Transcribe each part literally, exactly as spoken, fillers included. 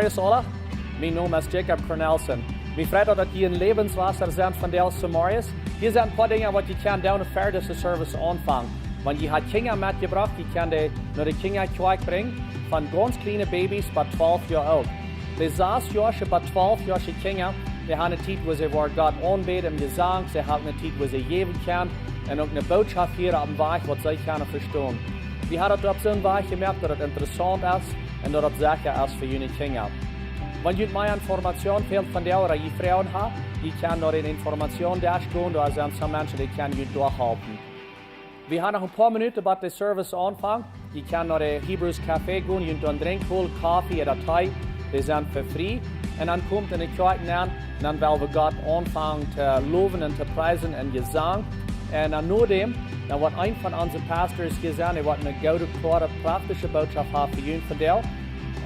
Goodmorjes aula, mien Nomen es Jacob Cornelsen. Mie freit daut, daut jie en Läwenswota sent vondoag zemorjes. Hia sent een poa Dinja waut jie kjennen doonen ver dise Service aunfangen. Wan jie ha Kjinja metjebrocht, jie kjennen dee no de Kjinjakjoakj brinjen, von gaunz kjliene Babys bat twalf Joa oolt. De sas Joasche bat twalf Joasche Kjinja, dee han eene Tiet, wua see woaren Gott aunbäden em Jesank, see han eene Tiet, wua see jäwen kjennen, un uk eene Bootschoft hieren opp een Wajch, waut see kjennen vestonen. Wie haben daut opp soon Wajch jemoakt, daut et interessaunt es un daut et secha es fa june Kjinja. Wan junt mea Information fält vondoag ooda jie Froagen haben, jie kjennen no dän Informationsdesk gonen, doa sent soone Menschen, dee kjennen junt doa halpen. Wie haben noch een poa Minuten bat de Service aunfangt. Jie kjennen no de Hebrews Café gonen, junt doa een Drinkj holen, Koffe ooda Tee, dee sent fa frie. Un dan komt en de Kjoakj nenn, un dan well wie Gott aunfangen to lowen un to priesen en Jesank. Un dan nodäm, dan woat een von onse Pastors hia sennen, dee woat eene goode, kloare, praktische Bootschoft haben fa junt vondoag.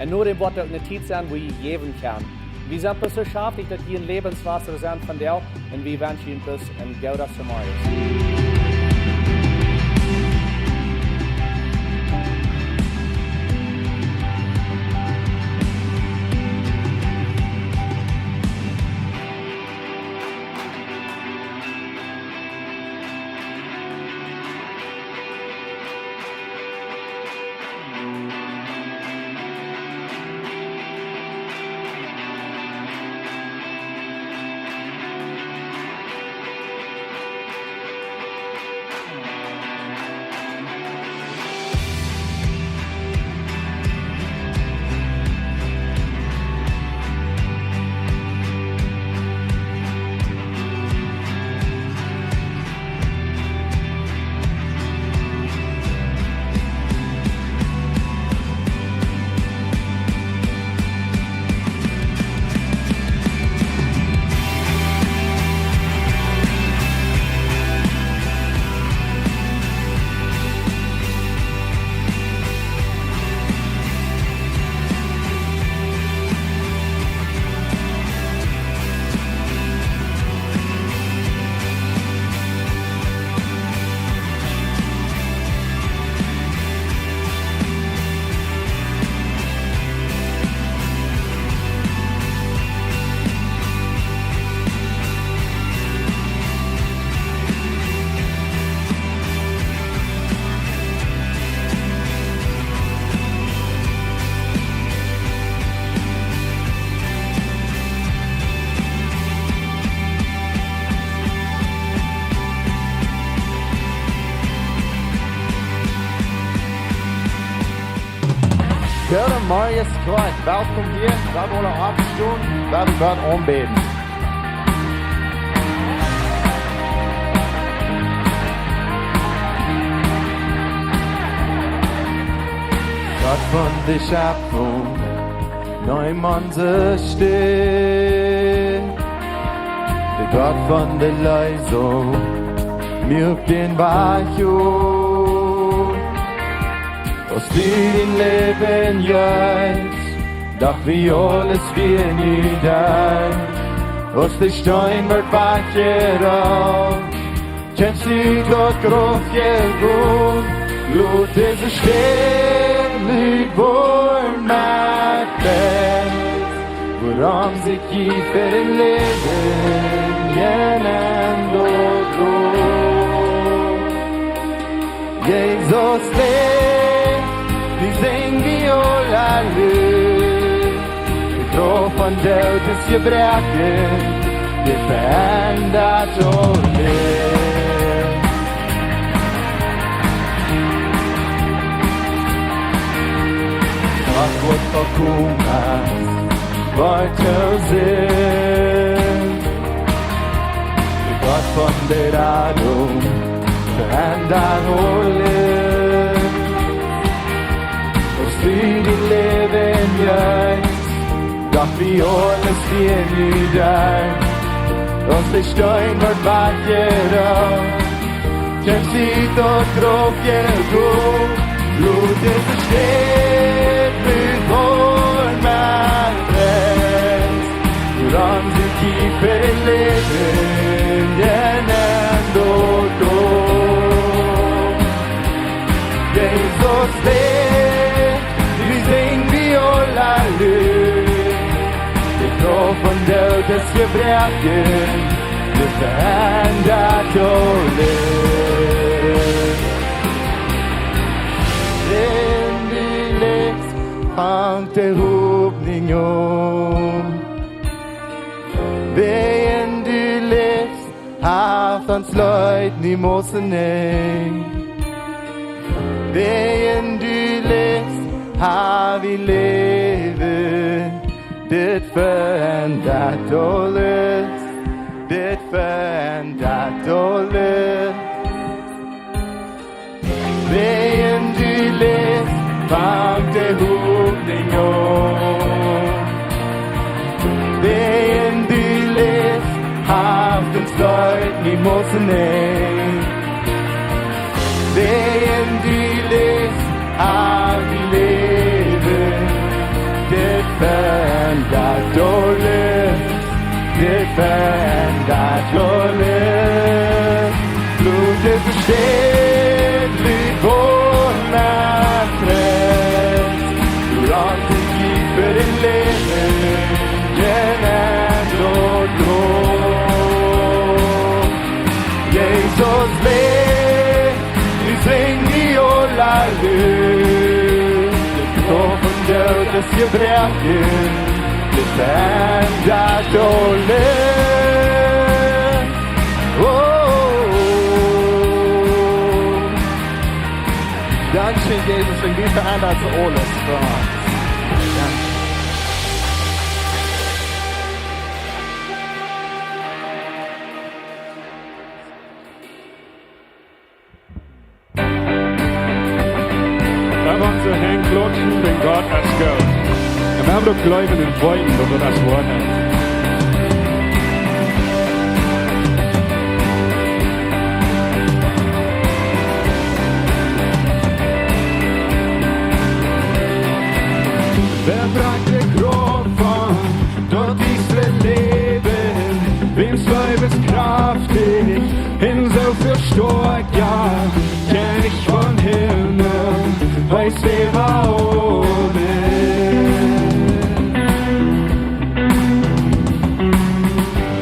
Un nodäm woat uk eene Tiet sennen, wua jie jäwen kjennen. Wie sent bloos soo schaftich, daut jie en Läwenswota sent vondoag, un wie wenschen junt bloos een gooden Zemorjes. Goodemorjes, Kjoakj. Welkom hia. Wie wellen oppstonen, wie wellen Gott aunbäden. Gott von de Schöpfung, nemm onse Städ. De Gott von de Leesunk, muak dän Wajch op. Aus du dien Läwen jeefst, docht wie aules wia nie doa. Aus de Steen wort wajchjerollt, kjemst du daut Grauf jegonen, lot dise Städ nu woaren met Fest. Wuarom sikj jie fa daut Läwen jäajen daut Loos? Jesus läft, wie sinjen, wie aula lud. De Krauft von Doot es jebroaken, dit veendat aules. Gott woat volkomen, woat to seenen. De Gott von de Radunk, veendat aules. Aus du dien Läwen jeefst, docht wie aules wia nie doa. Aus de Steen wort wajchjerollt, kjemst du daut Grauf jegonen, lot dise Städ nu woaren met Fest. Wuarom sikj jie fa daut Läwen jäajen daut Loos? Jesus läft, wie sinjen, wie aula lud. Daut jebroakne, daut veendat aules. Wan du läfst, fangt de Hopninj aun. Wan du läfst, haft ons Leet niemols een Enj. Wan du läfst, hab wie Läwen, dit veendat aules, dit veendat aules. Wan du läfst, fangt de Hopninj aun. Wan du läfst, haft ons Leet niemols een Enj. Wan du läfst, hab wie Läwen, dit veendat aules, dit veendat aules. Lot dise Städ licht woaren, Christ, du rantst die fa daut Läwen, en daut Lof. Jesus läft, wie sinjen die aula Lof. De Krauft vom Doot es jebroaken, dit veendat aules. Oh. Dankscheen, Jesus, un dit veendat aules fa ons. Dankscheen. Lot ons de Henj klatschen, wiels Gott es goot. Un wie haben daut Gloowen un weeten, daut daut es Woarheit. Wäa brinjt de Krauft von daut iewje Läwen, wäms Leew es kjraftich un soo väl stoakja, Kjennich vom Himmel, hee es äwa aules.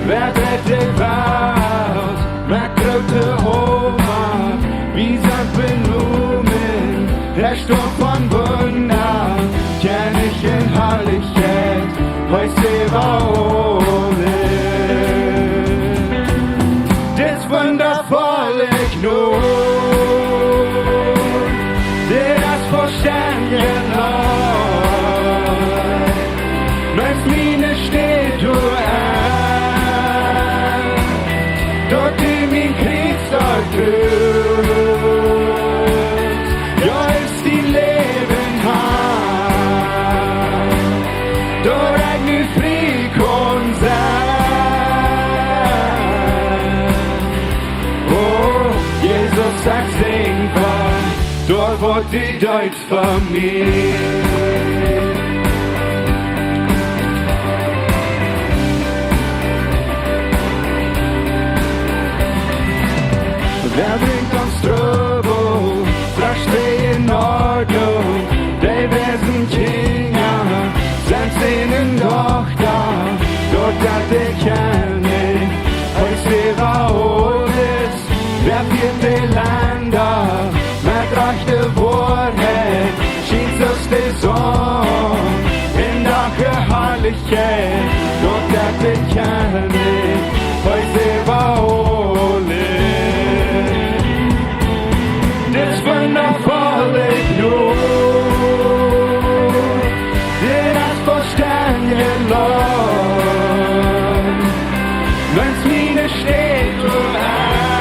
Wäa dreit de Welt met groote Omacht, wie sent benomen, Herrscha von Wunda, Kjennich en Harlichkjeit, hee es äwa aules. Dit wundafolle Jnod, dit es Vestentnis, Leet, nemt miene Städ doa aun, daut du mien Kjriez doa drajchst, jo, es dien Läwen han, daut ekj nu frie kaun sennen. Oh, Jesus, ekj sinj von, daut waut du deetst fa mie. Wäa brinjt ons Trubbel, Frustratieen, Noot, dee wiesen Kjinja, sent Sän un Dochta, daut deit de Kjennich, hee es äwa aules. Wäa fieet de Lenda met rajchte Woarheit, schient soo aus de Sonn en de Harlichkjeit, daut deit de Kjennich, hee es äwa aules. Dit wundafolle Jnod, dit es Vestentnis, Leet, nemt miene Städ doa aun,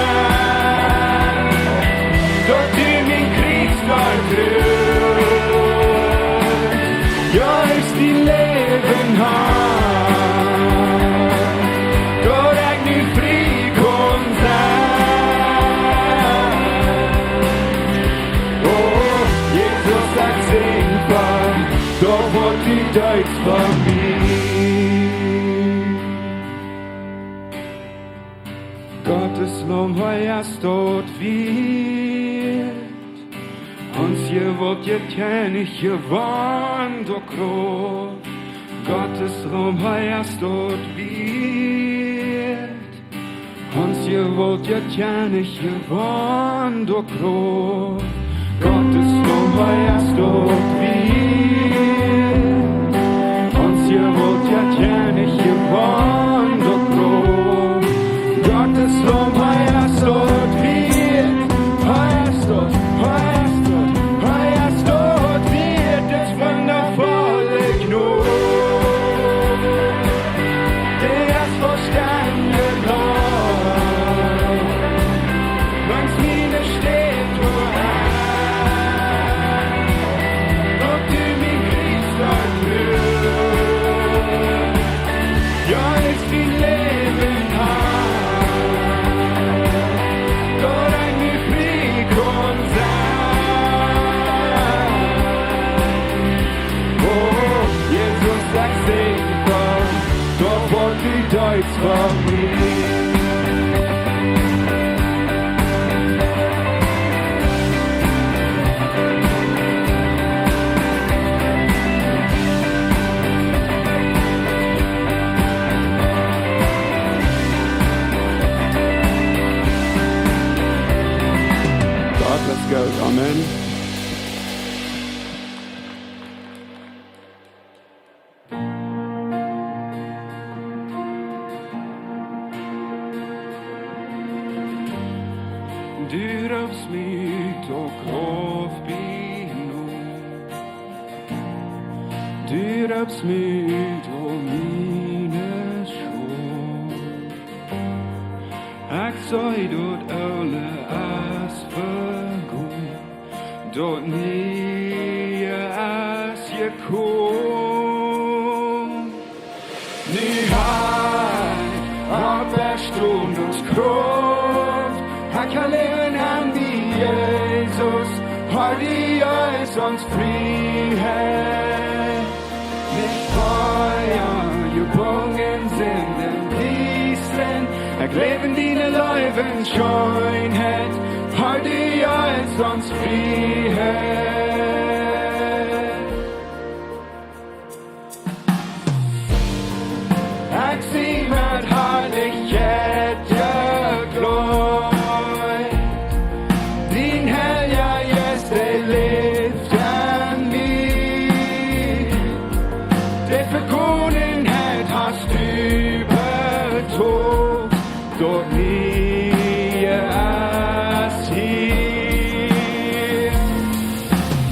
daut du mien Kjriez doa drajchst, jo, es dien Läwen han, daut ekj nu frie kaun sennen. Oh, Jesus, ekj sinj von, daut waut du deetst fa mie. Gottes Laum, hee es daut wieet, ons jewaultja Kjennich, jewonnt aul Krauft, Gottes Rom, hee es daut wieet. Ons Jewault, jo, kjenn ekj jewant doa Krauft. Gottes Rom, hee es daut wieet. Ons Jewault, jo, kjenn ekj jewant doa Krauft. Gottes Rom, hee es daut wieet. Hee es daut, hee es daut, hee es daut wieet. Daut es wundafolle Jnod. Dee es vollstendje Leew. Langs miene Städ, o Herr, daut du mie kjrichst trigj. Jo, ekj sie läwen, Herr, daut ekj mie frie kaun sennen. O Jesus, ekj sie dankboa, daut du deist fa mie. Gott es gut. Amen. Du roopst mie to Krauft bie Not. Du roopst mie to miene Schult. Ekj saj, daut Oole es vegonen, daut Niee es jekomen. Nu hab ekj Oppstonunk Krauft. Ekj kaun läwen aun die, Jesus. Herr, du jeefst ons Frieheit. Nich Fia jebungen sent em Diestren. Ekj läw en diene Leew un Scheenheit. Herr, du jeefst ons Frieheit. Ekj sie met Harlichkjeit jekjleet. Dien Heilja Jeist, dee läft en mie. De Vegonheit hast du betolt. Daut Niee es hia.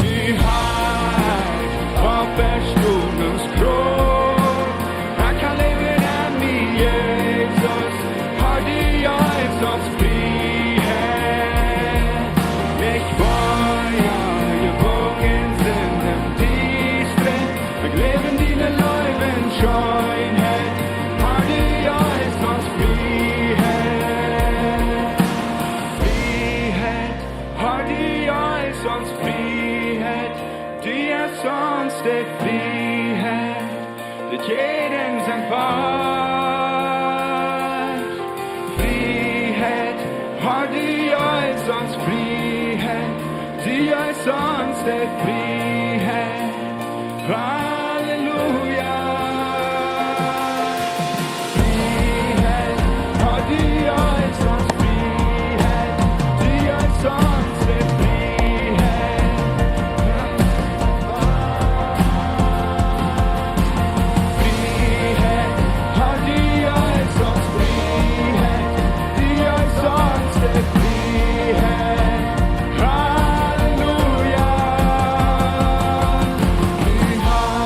Du hast Oppstonunk Krauft. Ekj kaun läwen aun die, Jesus. Herr, du jeefst ons Frieheit. Nich Fia jebungen sent em Diestren. Ekj läw en diene Leew un Scheenheit. Herr, du jeefst ons Frieheit. Frieheit. Herr, du jeefst ons Frieheit. Du jeefst ons de Frieheit, daut jieda sien Wajch. Frieheit. Herr, du jeefst ons Frieheit. Du jeefst ons de Frieheit. Halleluja. Frieheit, Herr, du jeefst ons Frieheit, du jeefst ons de Frieheit. Frieheit, Herr, du jeefst ons Frieheit, du jeefst ons de Frieheit. Halleluja. Du hast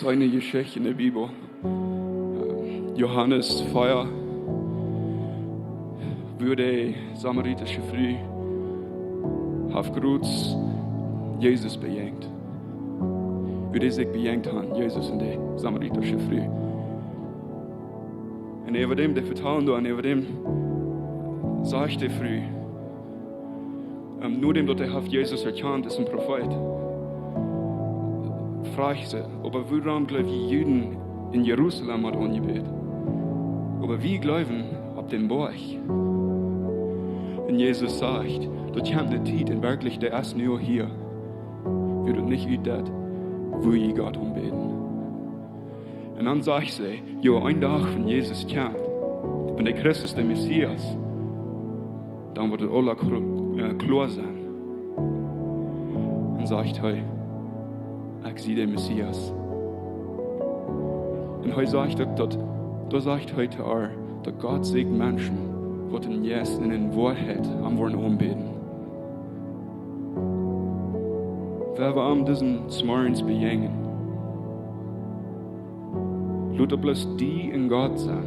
Eene Jeschicht enne Bibel. Johanes vea, woo de samaritische Fru haft krakjt Jesus bejäajent. Woo dee sikj bejäajent haben, Jesus un de samaritische Fru. Un äwa däm, dee vetalen doa, un äwa däm sajcht de Fru, ähm, no däm daut hee haft Jesus erkjant aus een Profeet, fruach see: "Oba wuarom jleew jie Juden en Jerusalem, haft aunjebät, oba wie jleewen opp dän Boajch?" Un Jesus sajcht: "Daut kjemt ne Tiet, un werkjlich, dee es nu hia, wua daut nich utdeit, wua jie Gott aunbäden." Un dan sajcht see: "Jo, een Dach, wan Jesus kjemt, wan de Christus, de Messias, dan woat et aula klo-, äh, kloa sennen." Un sajcht hee: "Ekj sie de Messias." Un hee sajcht uk daut, doa sajcht hee to ar, daut Gott sieekjt Menschen, waut en Jeist un en Woarheit am woaren aunbäden. Wan wie am disen Zemorjes bejäajnen, lot daut bloos die un Gott sennen.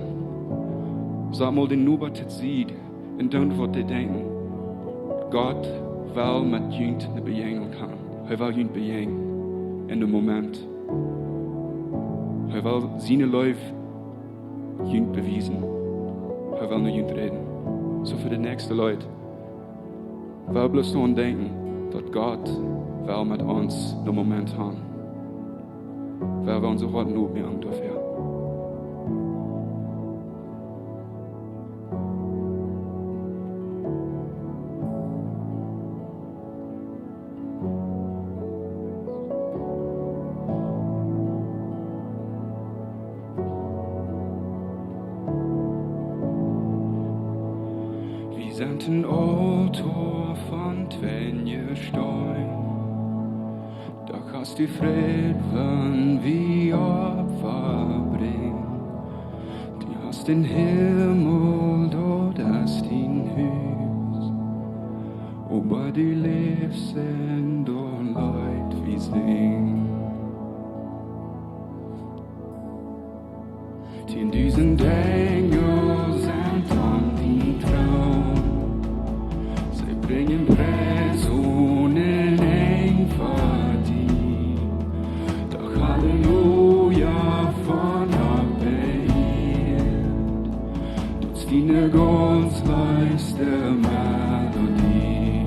Saj mol dän Noba to Sied un doo waut dee denkjen. Gott well met junt ne Bejäajnunk haben. Hee well junt bejäajnen en dän Moment. Hee well siene Leew junt bewiesen. Hee well no junt räden. Soo fa de näakjste Lied, wie bloos aun denkjen, daut Gott well met ons ne Moment haben. Wie wellen soo waut nopmoaken doafäa. Wie sent en Altoa von Twenje Steen, doch hast du Fräd, wan wie Opfa brinjen. Du hast dän Himmel, daut es dien Hus, oba du läfst en daut Leet, wie sinjen. Tieendusend Enjel sent om dien Troon, see brinjen Pries un Enj fa die. Doch Halleluja von opp de Ieed, daut es diene gaunz leefste Melodie.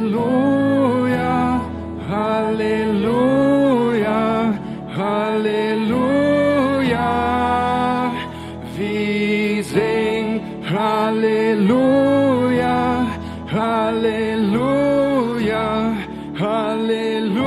Halleluja, Halleluja, Halleluja. Wie sinjen Halleluja, Halleluja, Halleluja.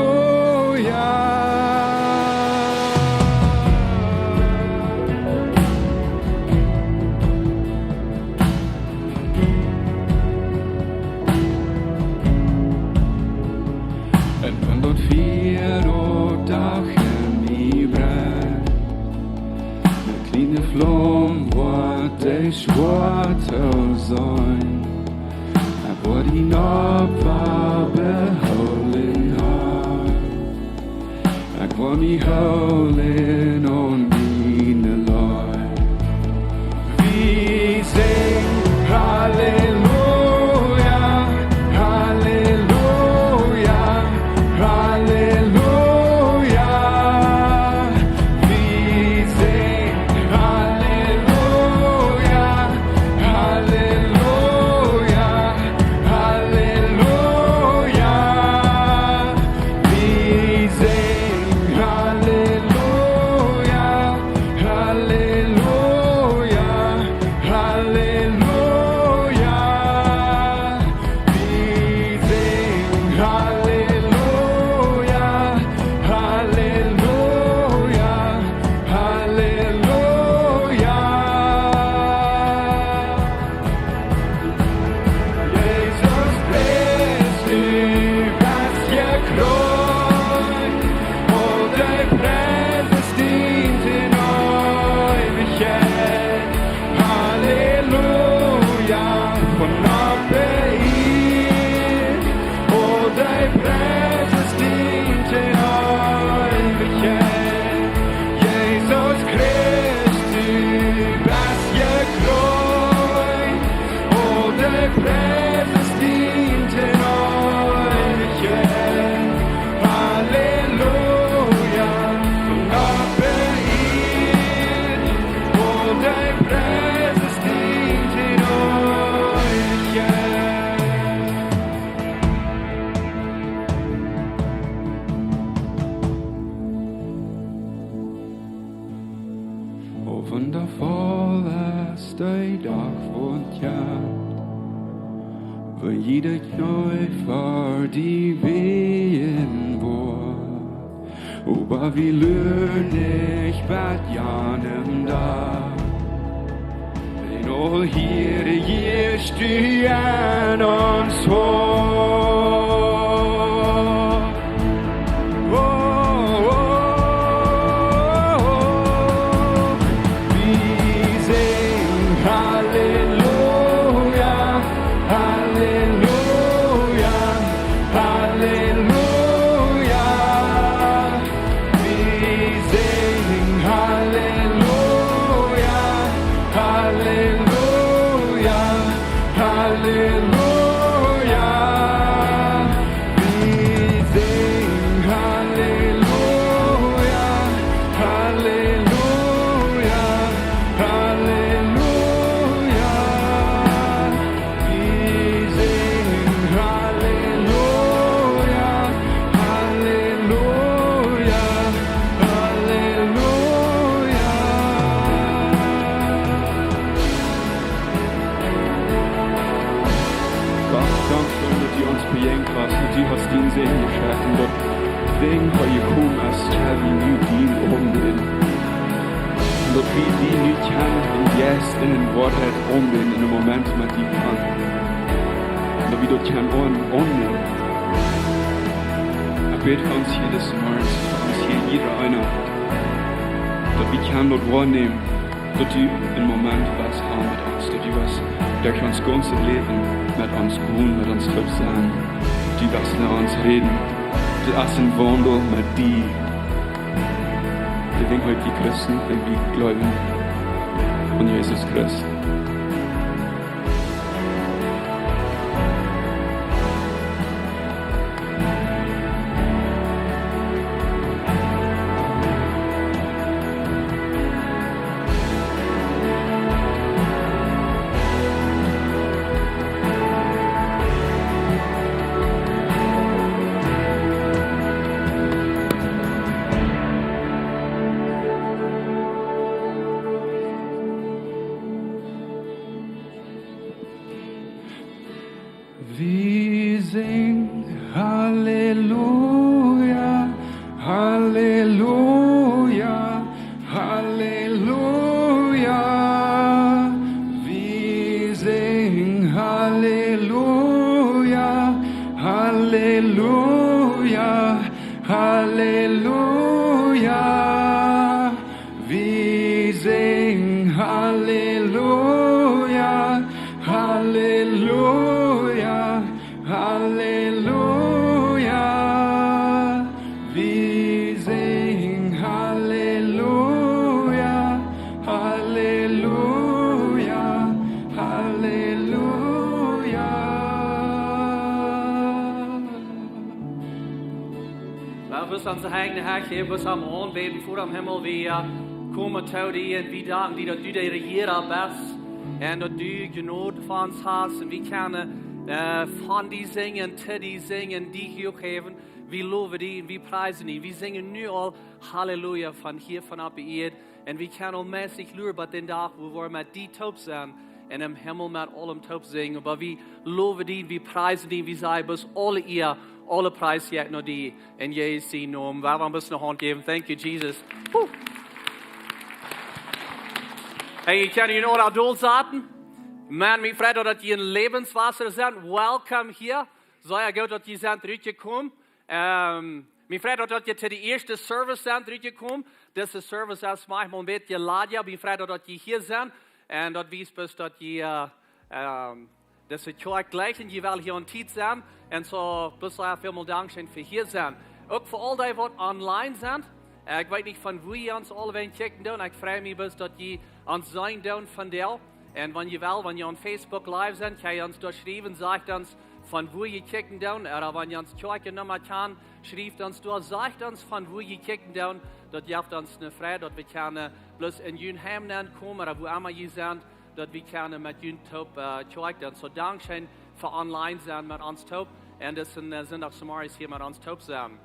Un wan daut Fia daut Dach en mie brennt, ne kjliene Flaum woat dee schwoa to sennen. Ekj woa dien Opfa behoolen, Har. Ekj woa mie hoolen aun diene Leew. Wie sinjen Halleluja, Halleluja, Halleluja. Wie sinjen Halleluja, Halleluja, Halleluja. Wie sinjen Halleluja, Kjant, woo jieda Kjnee ver die bäjen woat. Oba wie luaren nich bat janem Dach. Wan aul hia jie stiejen ons Hoat. Oh, oh, oh, oh. Wie sinjen Halleluja, Halleluja, Halleluja. Wie sinjen Halleluja, Halleluja, Halleluja. Wie sinjen Halleluja, Halleluja, Halleluja. Wie sinjen Halleluja, Halleluja, Halleluja. Gott, dankscheen, daut du ons bejäajent hast, daut du hast dienen Sän jeschekjt un daut wäajen hee jekomen es, kjenn wie nu dienen Oaja. Un daut wie die nu kjennen em Jeist un en Woarheit aunbäden, en een Moment met die kjennen. Un daut wie daut kjennen aun-, aunnämen. Ekj bäd fa ons hia dis Morjes, fa ons hia jieda eena, daut wie kjennen daut woanämen, daut du een Moment woascht haben met ons, daut du woascht derch ons gaunzet Läwen met ons gonen, met ons toop sennen, daut du woascht no ons räden. Daut es een Waundel met die. Wie sent hia Christen, wan wie jleewen aun Jesus Christus. Wie sinjen Halleluja, Halleluja, Halleluja. Wie sinjen Halleluja, Halleluja, Halleluja. Wie sinjen Halleluja, Halleluja, Halleluja. Wie sinjen Halleluja, Halleluja, Halleluja. Well, wie sent ons Henj, Herr, hia, wie sent aum Aunbäden ver dän Himmel, wie, äh, komen to die un wie danken die, daut du de Rejieera best un daut du Jnod fa ons hast un wie kjennen, äh, von die sinjen, to die sinjen, die huach häwen. Wie lowen die un wie priesen die. Wie sinjen nu aul Halleluja von hia, von oppe Ieed. Un wie kjennen aul meist nich lua bat dän Dach, wua wie met die toop sent un em Himmel met aulem toop sinjen. Oba wie lowen die, wie priesen die, wie sajen, bloos aule Ea, aule Pries jeit no die. En Jesus sienen Nomen. Wie wellen bloos ne Haunt jäwen. Thank you, Jesus. Woo. Hey, jie kjennen june Oaja dol saten. Maun, mie freit daut, daut jie en Lebenswasser sent. Welcome hia. Sea goot, daut jie sent trigj jekomen. Ähm, mie freit daut, daut jie to de ieeschte Service sent trigj jekomen. Dise Service es maunchmol een bät ladja. Mie freit daut, daut jie hia sent. Un daut wiest bloos, daut jie, äh, ähm, dise Kjoakj jlikjen, jie wellen hia aun Tiet sennen. Un soo, bloos sea välmol dankscheen fa hia sennen. Uk fa aul dee, waut online sent. Äh, ekj weet nich, von wua jie ons aulawäajen kjikjen doonen. Ekj frei mie bloos, daut jie ons seenen doonen vondoag. Un wan jie wellen, wan jie aun Facebook Live sent, kjenn jie ons doa schriewen, sajcht ons, von wua jie kjikjen doonen, ooda wan jie ons Kjoakjnumma kjanen, schrieft ons doa, sajcht ons, von wua jie kjikjen doonen. Daut jeft ons ne Freid, daut wie kjennen bloos en jun Heim nenkomen, ooda wua emma jie sent, daut wie kjennen met junt toop, äh, Kjoakj doonen. Soo, dankscheen fa online sennen met ons toop. Un daut es een, äh, Sindach zemorjes hia met ons toop sennen.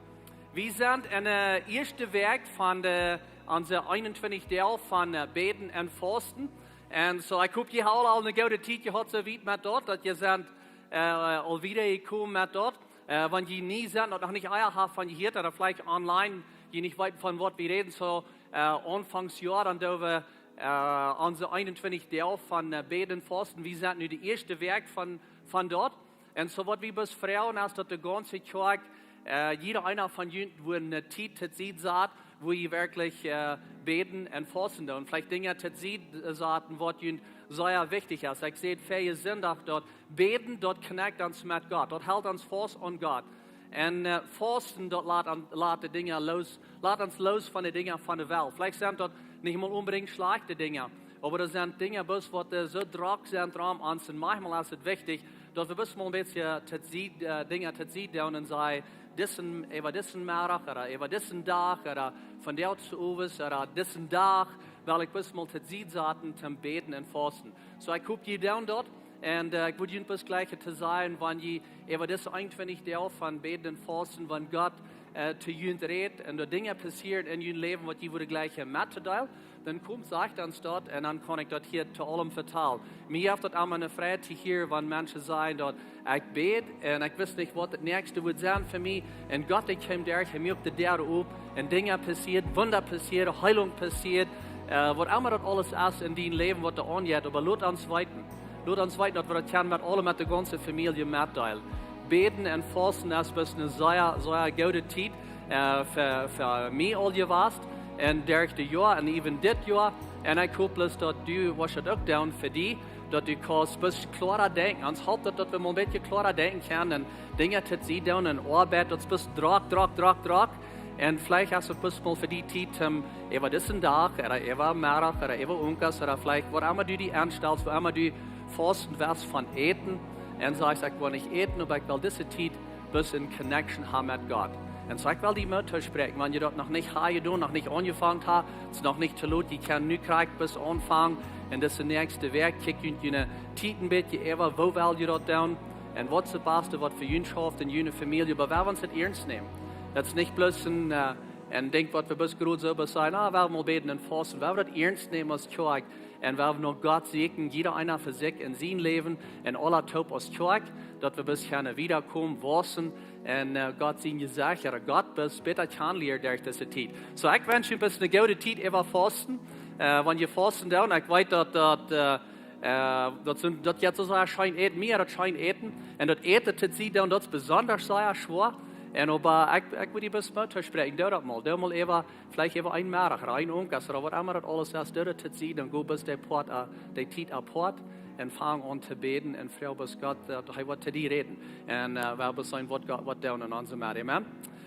Wie sent en de ieeschte Wäakj von de, onse eenuntwintich Doag von, äh, Bäden un Fausten. Un soo, ekj hop, jie haben aul eene goode Tiet jehaut, soo wiet met daut, daut jie sent äh, aul wieda jekomen met daut. Äh, wan jie nie sent, daut noch nich ea haft von jehieet, ooda veleicht online, jie nich weeten von waut wie räden, soo, äh, Aunfangs Joa, dan doo wie äh, onse eenuntwintich Doag von äh, Bäden un Fausten. Wie sent nu de ieeschte Wäakj von, von daut. Un soo waut wie bloos froagen es, daut de gaunze Kjoakj, äh, jieda eena von junt, wua eene Tiet to Sied sat, wua jie werkjlich äh, bäden un fausten doonen. Veleicht Dinja to Sied saten, waut junt sea wichtich es. Ekj säd väajen Sindach, daut Bäden, daut connect ons met Gott. Daut helt ons faust aun Gott. Un äh, Fausten, daut lat, aun, lat de Dinja loos, lat ons loos von de Dinja von de Welt. Veleicht sent daut nich mol onbedinjt schlajchte Dinja, oba daut sent Dinja bloos, waut äh, soo drock sent rom ons. Un maunchmol es et wichtich, daut wie bloos mol een bät to Sied, äh, Dinja to Sied doonen un sajen, dissen, äwa dissen Meddach ooda äwa dissen Dach ooda von de Oatsowes ooda dissen Dach, well ekj bloos mol to Sied saten toom bäden un fausten. Soo, ekj hop, jie doonen daut. Un äh, ekj wudd junt bloos jlikjen to sajen, wan jie äwa dise eenuntwintich Doag von Bäden un Fausten, wan Gott äh, to junt rät un doa Dinja passieren en jun Läwen, waut jie wudden jlikjen mettodeelen, dan komt, sajcht ons daut, un dan kaun ekj daut hia to aulem vetalen. Mie jeft daut emma eene Freid to hieren, wan Menschen sajen daut, ekj bäd un ekj wist nich, waut daut näakjste wudd sennen fa mie. Un Gott, dee kjeem derch, hee muak de Däa op, un Dinja passieeden, Wunda passieeden, Heelunk passieed, äh, waut emma daut aules es en dien Läwen, waut doa aunjeit, oba lot ons weeten. Lot ons weeten, daut wie daut kjennen met aule, met de gaunze Famielje metdeelen. Bäden un Fausten es bloos eene sea, sea goode Tiet äh, fa, fa mie aul jewast, un derch de Joa un even dit Joa. Un ekj hop bloos, daut du woascht daut uk doonen fa die, daut du kaust bloos kloara denkjen. Ons halpt daut, daut wie mol een bät kloara denkjen kjennen un Dinja to Sied doonen un Oabeit, daut es bloos drock, drock, drock, drock. Un veleicht es et bloos mol fa die Tiet, om äwa disen Dach ooda äwa Meddach ooda äwa Unkas ooda veleicht waut emma du die enstalst, waut emma du fausten west von Äten, un sajchst, ekj well nich äten, oba ekj well dise Tiet bloos en connection haben met Gott. Un soo, ekj well die Moot toospräakjen, wan jie daut noch nich haben jedonen, noch nich aunjefongen haben, et es noch nich to lot, jie kjennen nu krakjt bloos aunfangen. Un dise näakjste Wäakj kjikjt jie june Tiet een bät äwa, woo well jie daut doonen, un waut es daut baste, waut fa junt schauft en june Famielje, oba wie wellen daut iernst nämen. Daut es nich bloos een äh, un denkj, waut wie bloos groot soo bloos sajen, ah, wie wellen mol bäden un fausten. Wie wellen daut iernst nämen aus Kjoakj. Un wie wellen no Gott sieekjen, jieda eena fa sikj en sien Läwen, un aula toop aus Kjoakj, daut wie bloos kjennen wiedakomen, wausen, un äh, Gott sien Jesecht, ooda Gott bloos bäta kjanen lieren derch dise Tiet. Soo, ekj wensch junt bloos eene goode Tiet äwa Fausten. Äh, wan jie fausten doonen, ekj weet, daut, daut äh, äh, daut sent, daut jeit soo sea scheen äten, mie daut scheen äten. Un daut Äten to Sied doonen, daut es besonda sea schwoa. Un oba ekj, ekj wudd die bloos Moot toospräakjen, doo daut mol. Doo mol äwa, veleicht äwa een Meddach ooda een Unkas ooda waut emma daut aules es, doo daut to Sied doonen, go bloos dee Poat, äh, dee Tiet apoat un fang aun to bäden un froag bloos Gott, daut hee woat to die räden. Un äh, wie wellen seenen, waut Gott woat doonen en onse Medden. Amen.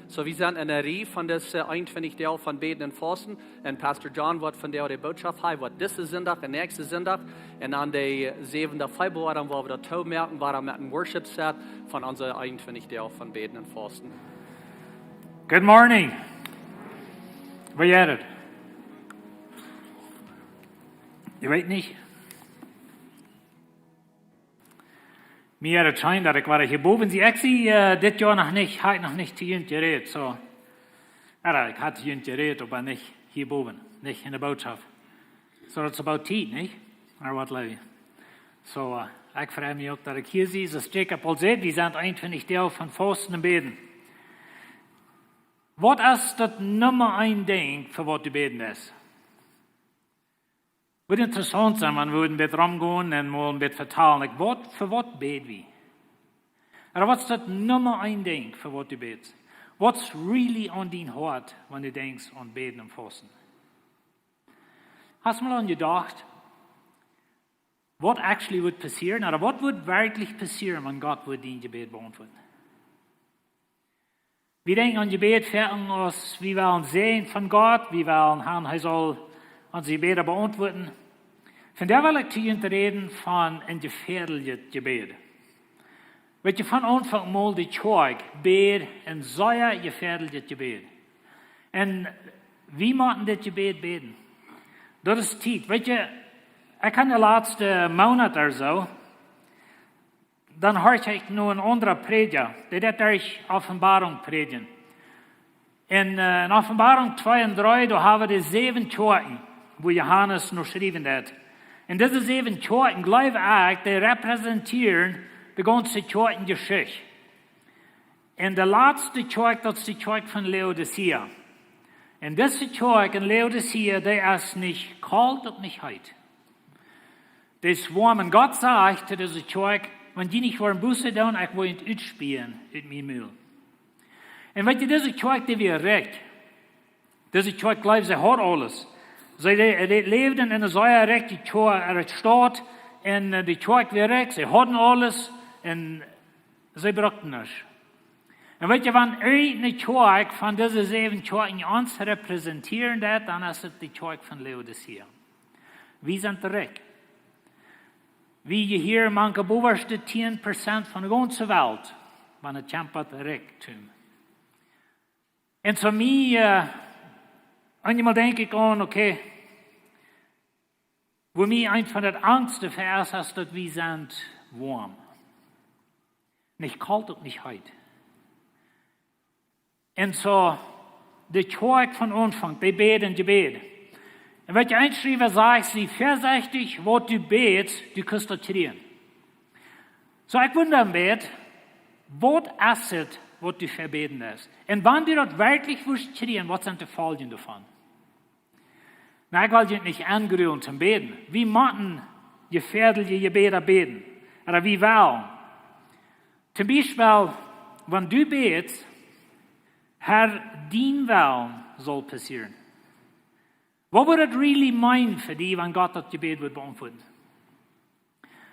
Soo, wie sent en de Rieej von dise eenuntwintich Doag von Bäden un Fausten. Un Pastor John woat vondoag de Bootschoft, hee woat disen Sindach un näakjsten Sindach un dan dän säwenden Februar, dan woa wie daut toop moaken, woa wie met een Worship Set von onse eenuntwintich Doag von Bäden un Fausten. Good morning. Woo jeit et? Jie weeten nich? Mie jeit et scheen, daut ekj wada hia bowen sie. Ekj sie äh, dit Joa noch nich, hab ekj noch nich to junt jerät, soo. Jo, ekj haud to junt jerät, oba nich hia bowen, nich en de Bootschoft. Soo, daut es about Tiet, nich? Ooda waut, Leewe? Soo, äh, ekj frei mie uk, daut ekj hia sie. Soo aus Jacob aul säd, wie sent eenuntwintich Doag von Fausten un Bäden. Waut es daut Numma eent Dinkj, fa waut du bäden deist? Wudd interessaunt sennen, wan wie wudden een bät romgonen un mol een bät vetalen. Like, waut, fa waut bäd wie? Ooda waut es daut Numma eent Dinkj, fa waut du bädst? Waut es really aun dien Hoat, wan du denkjst aun Bäden un Fausten? Hast du mol aun jedocht, waut actually wudd passieren? Ooda waut wudd werkjlich passieren, wan Gott wudd dien Jebäd beauntwuaden? Wie denkjen aun Jebäd foaken aus wie wellen seenen von Gott, wie wellen haben, hee saul onse Jebäda beauntwuaden. Vondoag well ekj to junt räden von een jefäadeljet Jebäd. Weetst du, von Aunfank mol de Kjoakj bäd een sea jefäadeljet Jebäd. Un wie motten dit Jebäd bäden. Daut es Tiet. Weetst du, ekj hab de latste Moonat ooda soo, dan horch ekj no een aundra Prädja, dee deed derch Openboarunk prädjen. En, äh, en Openboarunk twee un dree, doa hab wie de säwen Kjoakjen, wua Johanes no schriewen deed. Un dise säwen Kjoakjen, jleew ekj, dee repräsentieren de gaunze Kjoakjenjeschicht. Un de latste Kjoakj, daut es de Kjoakj von Laodicea. Un dise Kjoakj en Laodicea, dee es nich kolt un nich heet. Dee es woam. Un Gott sajcht to dise Kjoakj: Wan jie nich woaren Buße doonen, ekj woa junt utspäen ut mien Mul. Un weet jie, dise Kjoakj, dee wia rikj. Dise Kjoakj jleewd, see haud aules. See, dee, dee läwden en eene sea rikje Kjoakj, ä, Staut. Un, ä, de Kjoakj wia rikj, see hauden aules un see brukten nuscht. Un weet jie, wan eene Kjoakj von dise säwen Kjoakjen ons repräsentieren deit, dan es et de Kjoakj von Laodicea. Wie sent rikj. Wie hia mank de bowaschte tieen Prozent von de gaunze Welt, wan et kjemt bot Rikjdom. Un soo mie, ä, eenjemol denkj ekj aun, okay, wua mie eent von daut Angst fa es, es daut wie sent woam. Nich kolt un nich heet. Un soo, de Kjoakj von Aunfank, dee bäden Jebäd. Un weet jie, een Schriewa sajcht: Sie väasechtich, waut du bätst, du kaust daut kjrieen. Soo, ekj wunda een bät, waut es et, waut du fa bäden deist? Un wan du daut werkjlich wurscht kjrieen, waut sent de Foljen doavon? Na, ekj well junt nich aungrullen toom bäden. Wie motten jefäadelje Jebäda bäden. Ooda wie wellen. Toom Biespel, wan du bätst: Herr, dien Wellen saul passieren. Waut wudd et really meenen fa die, wan Gott daut Jebäd wudd beauntwuaden?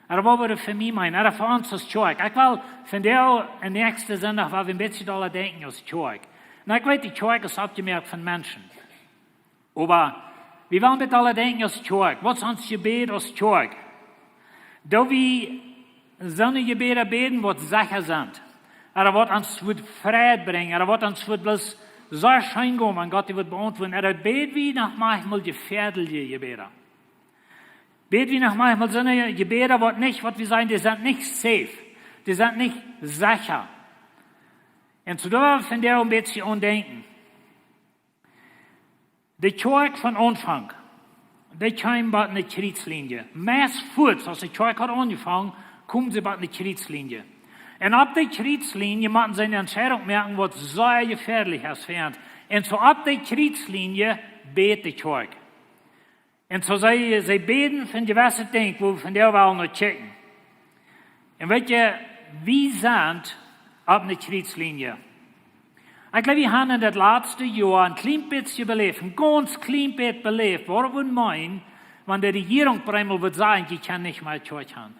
Ooda waut wudd et fa mie meenen? Ooda fa ons aus Kjoakj? Ekj well vondoag un näakjsten Sindach, woa wie een bät dolla denkjen aus Kjoakj. Un ekj weet, de Kjoakj es oppjemoakt von Menschen. Oba wie wellen een bät dolla denkjen aus Kjoakj. Waut es ons Jebäd aus Kjoakj? Doo wie soone Jebäda bäden, waut secha sent? Ooda waut ons wudd Freid brinjen? Ooda waut ons wudd bloos soo scheen gonen, wan Gott dee wudd beauntwuaden? Ooda bäd wie noch maunchmol jefäadelje Jebäda? Bäd wie noch maunchmol soone Jebäda, waut nich, waut wie sajen, dee sent nich safe. Dee sent nich secha. Un soo doa well wie vondoag een bät aun denkjen. De Kjoakj von Aunfank, dee kjeem bot ne Kjrietslinie. Meist fuaz, aus de Kjoakj haud aunjefongen, kjeemen see bot ne Kjrietslinie. Un opp de Kjrietslinie motten see eene Entscheidunk moaken, waut sea jefäadelje es fa an. Un soo opp de Kjrietslinie bäd de Kjoakj. Un soo see, see bäden fa jewesse Dinja, wua wie vondoag wellen no kjikjen. Un weet jie, wie sent opp ne Kjrietslinie. Ekj jleew, wie haben en daut latste Joa een kjlien bät beläft, een gaunz kjlien bät beläft, waut et wudd meenen, wan de Rejierunk bie eemol wudd sajen: Jie kjennen nich mea Kjoakj haben.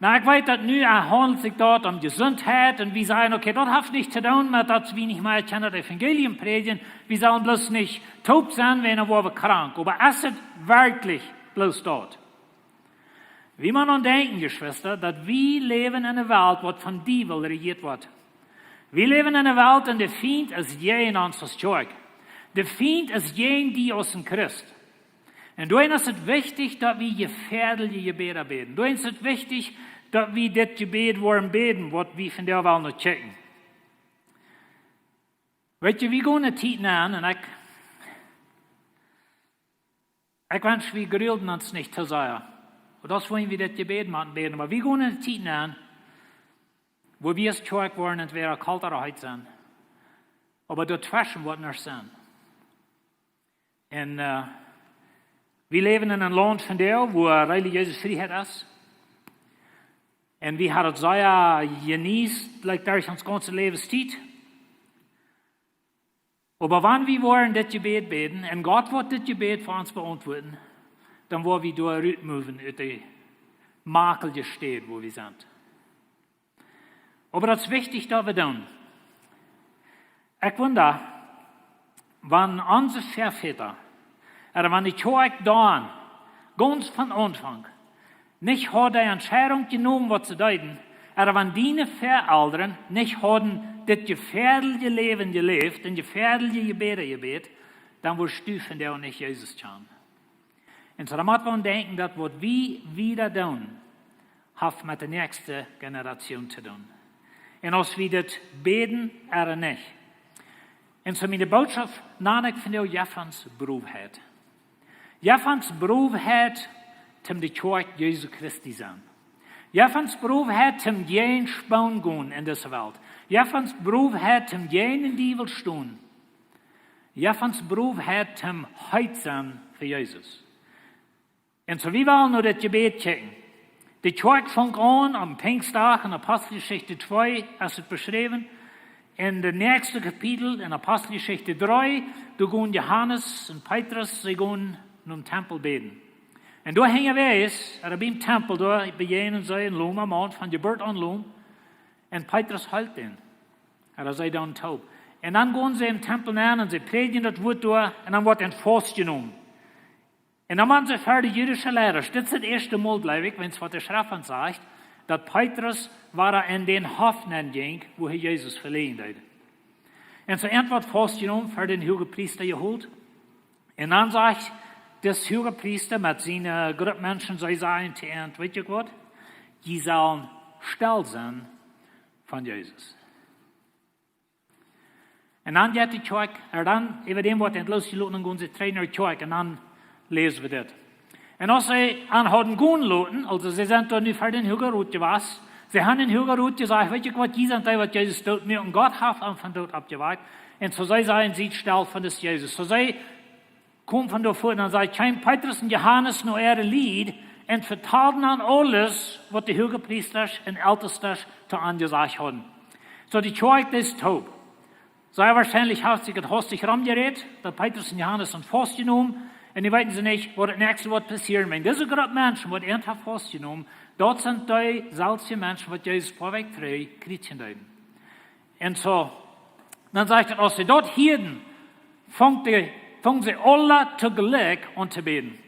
Na, ekj weet daut nu, ä, haundelt sikj daut om Jesuntheit un wie sajen: Okay, daut haft nich to doonen met daut wie nich mea kjennen daut Evangelium prädjen, wie sellen bloos nich toop sennen, wan wie woaren krank. Oba es et werkjlich bloos daut? Wie motten aun denkjen, Jeschwista, daut wie läwen en eene Welt, waut vom Diewel rejieet woat. Wie läwen en eene Welt un de Fient es jäajen ons aus Kjoakj. De Fient es jäajen die aus een Christ. Un doawäajen es et wichtich, daut wie jefäadelje Jebäda bäden. Doawäajen es et wichtich, daut wie dit Jebäd woaren bäden, waut wie vondoag wellen no kjikjen. Weet jie, wie gonen ne Tiet nenn, un ekj, ekj wensch, wie grulden ons nich too sea. Daut es, wan wie dit Jebäd motten bäden, oba wie gonen ne Tiet nenn, wua wie aus Kjoakj woaren entwäda kolt ooda heet sennen. Oba doatweschen woat nuscht sennen. Un, ä, wie läwen en een Launt vondoag, wua relijeese Frieheit es. Un wie haben daut sea jeneeten, like, derch onse gaunze Läwenstiet. Oba wan wie woaren dit Jebäd bäden, un Gott woat dit Jebäd fa ons beauntwuaden, dan woa wie doa rutmoven ut de makelje Städ, wua wie sent. Oba daut es wichtich, daut wie doonen. Ekj wunda, wan onse Väavodasch, ooda wan de Kjoakj dan, gaunz von Aunfank, nich haud de Entscheidunk jenomen, waut see deeden, ooda wan diene Väaelren nich hauden dit jefäadelje Läwen jeläft un jefäadelje Jebäda jebät, dan wurscht du vondoag nich Jesus kjanen. Un soo, dan mott wie aun denkjen, daut waut wie wieda doonen, haft met de näakjste Generation to doonen. Un aus wie dit bäden ooda nich. Un soo, miene Bootschoft, na, ekj finj uk Jefans Broheit. Jefans Broheit toom de Kjoakj Jesu Christi sennen. Jeff ons Brow hee toom jäajen Spon gonen en dise Welt. Jeff ons Brow hee toom jäajen dän Diewel stonen. Jeff ons Brow hee toom heet sennen fa Jesus. Un soo, wie wellen nu daut Jebäd kjikjen. De Kjoakj funk aun aum Pinjsdach en Aposteljeschicht twee, aus et beschräwen. En de näakjste Kapitel, en Aposteljeschicht dree, doa gonen Johanes un Petrus, see gonen nom Tempel bäden. Un doa hinjawäajes, aun dän Tempel, doa bejäajnen see een loma Maun, von Jeburt aun lom. Un Petrus heelt dän. Ooda see doonen toop. Un dan gonen see em Tempel nenn un see prädjen daut Wuat doa un dan woat een Faust jenomen. Un dan woaren see ver de jüdische Leida. Dit es daut ieeschte Mol, jleew ekj, wan waut de Schreft ons sajcht, daut Petrus wada en dän Hoff nenn jinkj, wua hee Jesus veläajen deed. Un soo een woat faustjenomen, ver dän Huagepriesta jehoolt. Un dan sajcht de Huagepriesta met siene Grupp Menschen, see sajen to an: "Weet jie waut? Jie sellen stell sennen von Jesus." Un dan jeit de Kjoakj, ooda dan, äwa däm woat een losjeloten un gonen see trigj no de Kjoakj un dan läsen wie dit. Un aus see an hauden gonen loten, aulsoo see sent doa nu ver dän Huagen Rot jewast, see haben dän Huagen Rot jesajcht: "Weet jie waut, jie sent dee waut Jesus doot muaken, un Gott haft am von doot oppjewakjt." Un soo see sajen: "Siet stell von dis Jesus." Soo see komen von doa fort un dan sajcht, kjeemen Petrus un Johanes no äare Lied un vetalden an aules waut de Huagepriesta un Eltestasch to an jesajcht hauden. Soo de Kjoakj es toop. Sea woarschienlich haft sikj daut hastich romjerät, daut Petrus un Johanes sent faustjenomen, un nu weeten see nich waut daut näakjste woat passieren. Wan dise Grupp Menschen woat eent haft faustjenomen, daut sent dee selwje Menschen waut Jesus poa Wäakj trigj kjrieen deeden. Un soo, dan sajcht et, aus see daut hieeden, fungen see, fungen see aula toojlikj aun to bäden.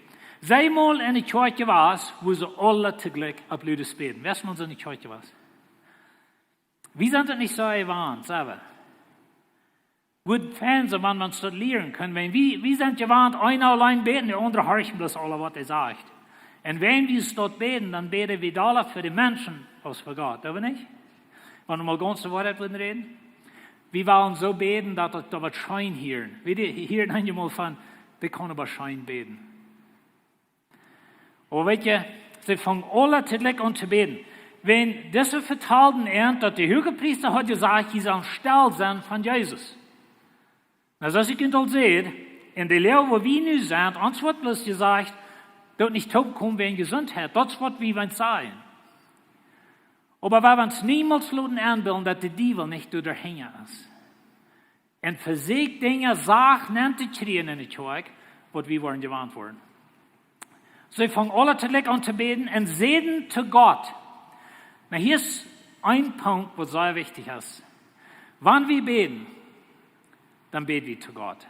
See mol en de Kjoakj jewast, wua see aula toojlikj opp ludes bäden. Wäa es mol en soone Kjoakj jewast? Wie sent daut nich soo jewant, sent wie? Wudd fein sennen, wan wie ons daut lieren kunnen. Wan wie, wie sent jewant, eena auleen bäden, de aundre horchen bloos aula waut hee sajcht. Un wan wie daut bäden, dan bäden wie dolla fa de Menschen aus fa Gott, doo wie nich? Wan wie mol gaunz de Woarheit wudden räden. Wie wellen soo bäden, daut et doa woat scheen hieren. Wie dee hieren eenjemol von, dee kaun oba scheen bäden. Oba weet jie, see fungen aula toojlikj aun to bäden. Wan dise vetalden an, daut de Huagepriesta haud jesajcht, jie sellen stell sennen von Jesus. Nu, soo aus ekj junt aul säd, en de Läaje wua wie nu sent, ons woat bloos jesajcht, daut nich toopkomen wäajen Jesuntheit. Daut es waut wie wellen sajen. Oba wie wellen ons niemols loten enbillen, daut de Diewel nich doa hinja es. Un vesieekjt Dinja sacht nenn to kjrieen en de Kjoakj, waut wie woaren jewant woaren. See fungen aula toojlikj aun to bäden un säden to Gott. Nu, hia es een Punkt, waut sea wichtich es. Wan wie bäden, dan bäd wie to Gott.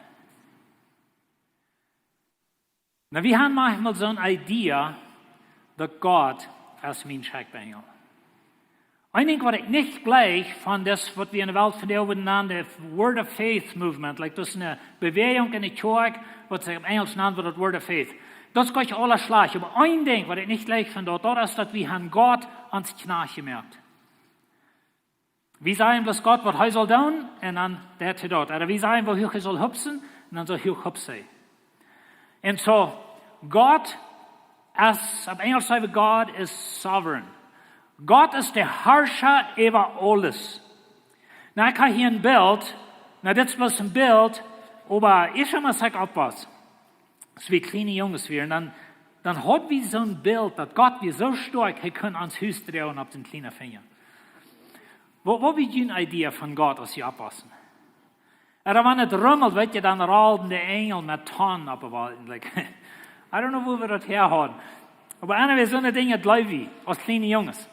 Nu, wie haben maunchmol soone Idee, daut Gott es mien Schekjbengel. Een Dinkj, waut ekj nich jleich von daut, waut wie en de Welt vondoag wudden nanen, de Word of Faith Movement, like, daut es eene Bewäajunk en de Kjoakj, waut see opp Enjelsch nanen, daut Word of Faith. Daut es goanich aules schlajcht, oba een Dinkj, waut ekj nich jleich von daut, daut es, daut wie haben Gott ons Kjnajcht jemoakt. Wie sajen bloos Gott, waut hee saul doonen, un dan deit hee daut. Ooda wie sajen, woo huach hee saul hupsen, un dan soo huach hupst hee. Un soo, Gott es, opp Enjelsch saj wie, God is sovereign. Gott es de Harscha äwa aules. Nu, ekj hab hia een Bilt. Nu, dit es bloos een Bilt, oba ekj saj mau, aus ekj oppwos, aus wie kjliene Junges wieren, dan, dan haud wie soon Bilt, daut Gott wia soo stoakj, hee kunn ons Hus droagen opp dän kjlienen Finja. Waut, waut wia june Idee von Gott, aus jie oppwossen? Ooda wan et rummelt, weet jie, dan rolden de Enjel met Tonnen opp de Wolkjen. Like, I don't know, wua wie daut häa hauden. Oba anyway, soone Dinja jleew wie, aus kjliene Junges.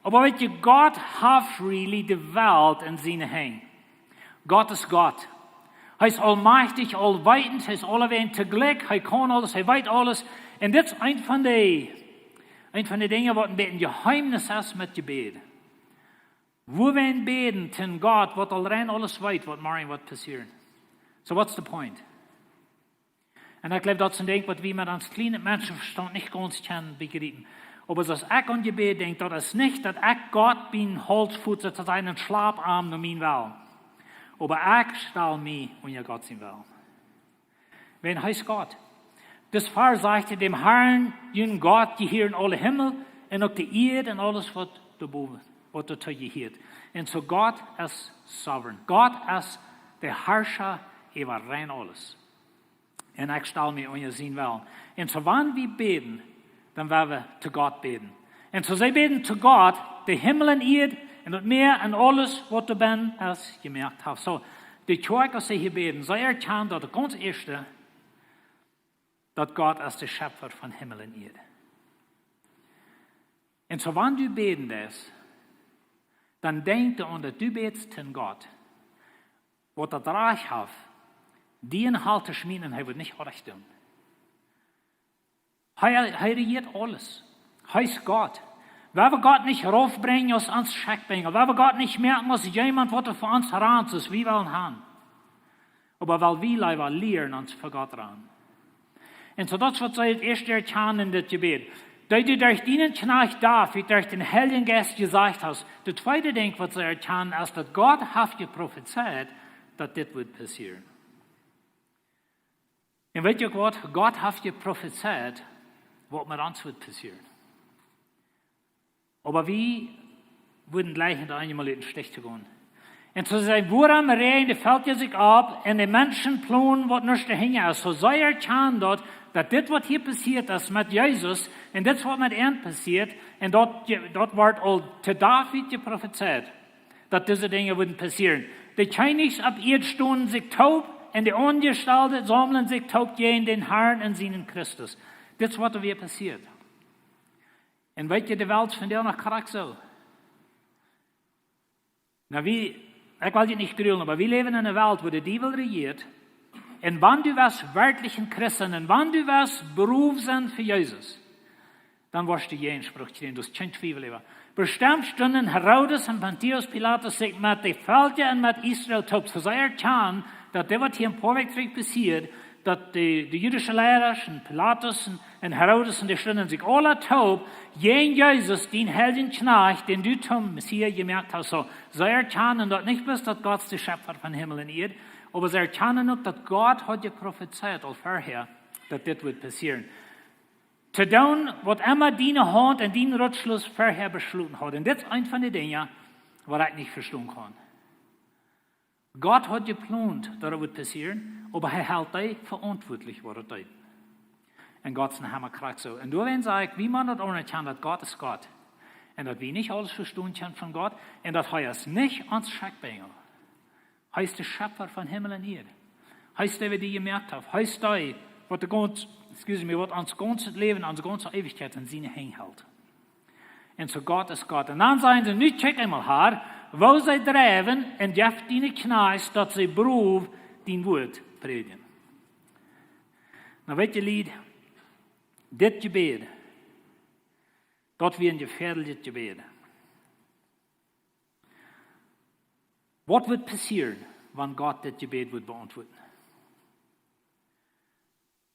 Oba weet jie, Gott haft really de Welt en siene Henj. Gott es Gott. Hee es aulmajchtich, aulweetend, hee es aulewäajen toojlikj, hee kaun aules, hee weet aules. Un dit es eent von de, eent von de Dinja, waut een bät een Jeheemnis es met Jebäd. Wua wie bäden to Gott, waut aul rein aules weet, waut morjen woat passieren. So what's the point? Un ekj jleew, daut es een Dinkj, waut wie met ons kjlienet Menschenvestaunt nich gaunz kjennen bejriepen. Oba soo aus ekj aun Jebäd denkj, daut es nich, daut ekj Gott biem Hauls foot soo to sajen un schlap am no mien Wellen. Oba ekj stal mie unja Gott sienen Wellen. Wan hee es Gott. Dis Varsch sajcht: "Däm Harn, jun Gott, jehieren aule Himmel un uk de Ieed un aules, waut doa bowen, waut doatoo jehieet." Un soo Gott es sovereign. Gott es de Harscha äwa rein aules. Un ekj stal mie unja sien Wellen. Un soo wan wie bäden, dan woa wie to Gott bäden. Un soo see bäden to Gott, dee Himmel un Ieed un daut Mäa un aules, waut doa bennen es, jemoakt haft. Soo, de Kjoakj, aus see hia bäden, see erkjanen daut, daut gaunz ieeschte, daut Gott es de Schepfa von Himmel un Ieed. Un soo wan du bäden deist, dan denkj doaraun, daut du bätst to Gott, waut daut Rajcht haft, die en de Hal to schmieten un hee woat nich oajch doonen. Hee, hee rejieet aules. Hee es Gott. Woa wie Gott nich raufbrinjen aus ons Schekjbinja, woa wie Gott nich moaken aus jemaunt, waut doa fa ons rant, soo aus wie wellen haben. Oba wiels wie leewa lieren ons fa Gott rannen. Un soo daut es, waut see daut ieeschte erkjanen en dit Jebäd. Daut du derch dienen Kjnajcht David, derch dän Heiljen Jeist jesajcht hast. Daut tweede Dinkj, waut see erkjanen, es, daut Gott haft jeprofezeit, daut dit wudd passieren. Un weet jie uk waut? Gott haft jeprofezeit, waut met ons wudd passieren. Oba wie wudden jlikj daut eemol ut dän Stich to gonen. Un soo see sajen: "Wuarom räajen de Velkja sikj opp un de Menschen plonen, waut nuscht doahinja es?" Soo see erkjanen daut, daut dit, waut hia passieet es met Jesus, un dit, waut met an passieet, un daut, daut wort aul to David jeprofezeit, daut dise Dinja wudden passieren. De Kjennichs opp Ieed stonen sikj toop, un de Aunjestalde saumlen sikj toop jäajen dän Harn un sienen Christus. Dit es, waut doa wia passieet. Un weet jie, de Welt es vondoag noch krakjt soo. Nu, wie, ekj well junt nich grulen, oba wie läwen en eene Welt, wua de Diewel rejieet. Un wan du west werkjlich een Christ sennen, un wan du west berooft sennen fa Jesus, dan woascht du Jäajenspruch kjrieen, doa es kjeen Twiewel äwa. Bestemt stunden Herodes un Pontius Pilatus sikj met de Velkja un met Israel toop. Soo see erkjanen, daut dit, waut hia een poa Wäakj trigj passieed, daut de, de jüdische Leidasch un Pilatus un, un Herodes un dee stunden sikj aula toop jäajen Jesus, dän Heiljen Kjnajcht, dän du toom Messias jemoakt hast. Soo, see erkjanen daut nich bloos, daut Gott es de Schepfa von Himmel un Ieed, oba see erkjanen uk, daut Gott haud jeprofezeit aul verhäa, daut dit wudd passieren. To doonen, waut emma diene Haunt un dien Rutschluss verhäa beschloten haud. Un dit es eent von de Dinja, waut ekj nich vestonen kaun. Gott haud jeplont, daut daut wudd passieren, oba hee helt dee veauntwuatlich, waut daut deeden. Un Gott es een Hamma krakjt soo. Un doawäajen saj ekj, wie motten daut aunerkjanen, daut Gott es Gott. Un daut wie nich aules vestonen kjennen von Gott. Un daut hee es nich ons Schekjbinja. Hee es de Schepfa von Himmel un Ieed. Hee es dee, waut die jemoakt haft. Hee es dee, waut de gaunz, excuse me, waut ons gaunzet Läwen, onse gaunze Eewichkjeit en siene Henj helt. Un soo Gott es Gott. Un dan sajen see: "Nu kjikj eemol, Har, woo see dreiwen un jeff diene Kjnajchts, daut see berooft dien Wuat prädjen." Nu weet jie, Lied, dit Jebäd, daut wia een jefäadeljet Jebäd. Waut wudd passieren, wan Gott dit Jebäd wudd beauntwuaden?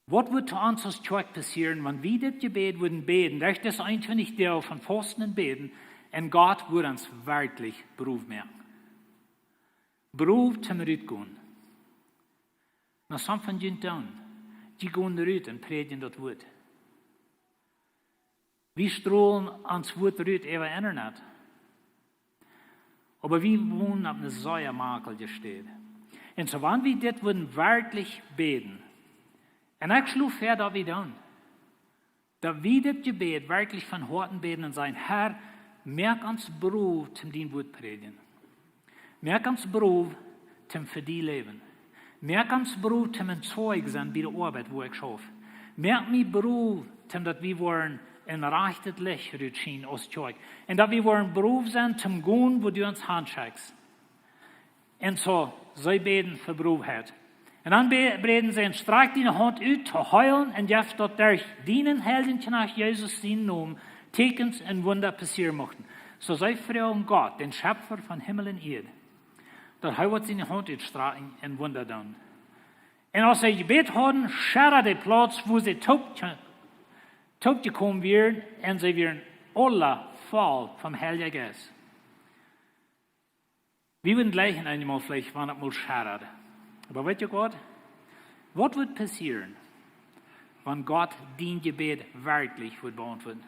Waut wudd to ons aus Kjoakj passieren, wan wie dit Jebäd wudden bäden, derch dise eenuntwintich Doag von Fausten un Bäden, un Gott wudd ons werkjlich berooft moaken? Berooft toom rutgonen. Nu, sommje von junt doonen, dee gonen rut un prädjen daut Wuat. Wie strolen ons Wuat rut äwa Internet. Oba wie wonen opp eene sea makelje Städ. Un soo wan wie dit wudden werkjlich bäden, un ekj schloof väa, daut wie doonen, daut wie dit Jebäd werkjlich von Hoaten bäden un sajen: "Har, moak ons berooft toom dien Wuat prädjen. Moak ons berooft toom fa die läwen. Moak ons berooft toom een Zeij sennen bie de Oabeit, wua ekj schauf. Moak mie berooft toom, daut wie woaren een rajchtet Licht rutschienen aus Kjoakj. Un daut wie woaren berooft sennen toom gonen, wua du ons hanschekjst." Un soo, see bäden fa Beroofheit. Un dan bä-, bäden see: "Un strakj diene Haunt ut to heelen un jeff, daut derch dienen Heiljen Kjnajcht Jesus sienen Nomen Tieekjens un Wunda passieren muchten." Soo see fruagen Gott, dän Schepfa von Himmel un Ieed, daut hee wudd siene Haunt utstrakjen un Wunda doonen. Un aus see jebät hauden, schedad de Plauz, wua see toop-, toopjekomen wieren, un see wieren aula voll vom Heiljen Jeist. Wie wudden jlikjen eemol veleicht, wan et mol schedad. Oba weet jie waut? Waut wudd passieren, wan Gott dien Jebäd werkjlich wudd beauntwuaden?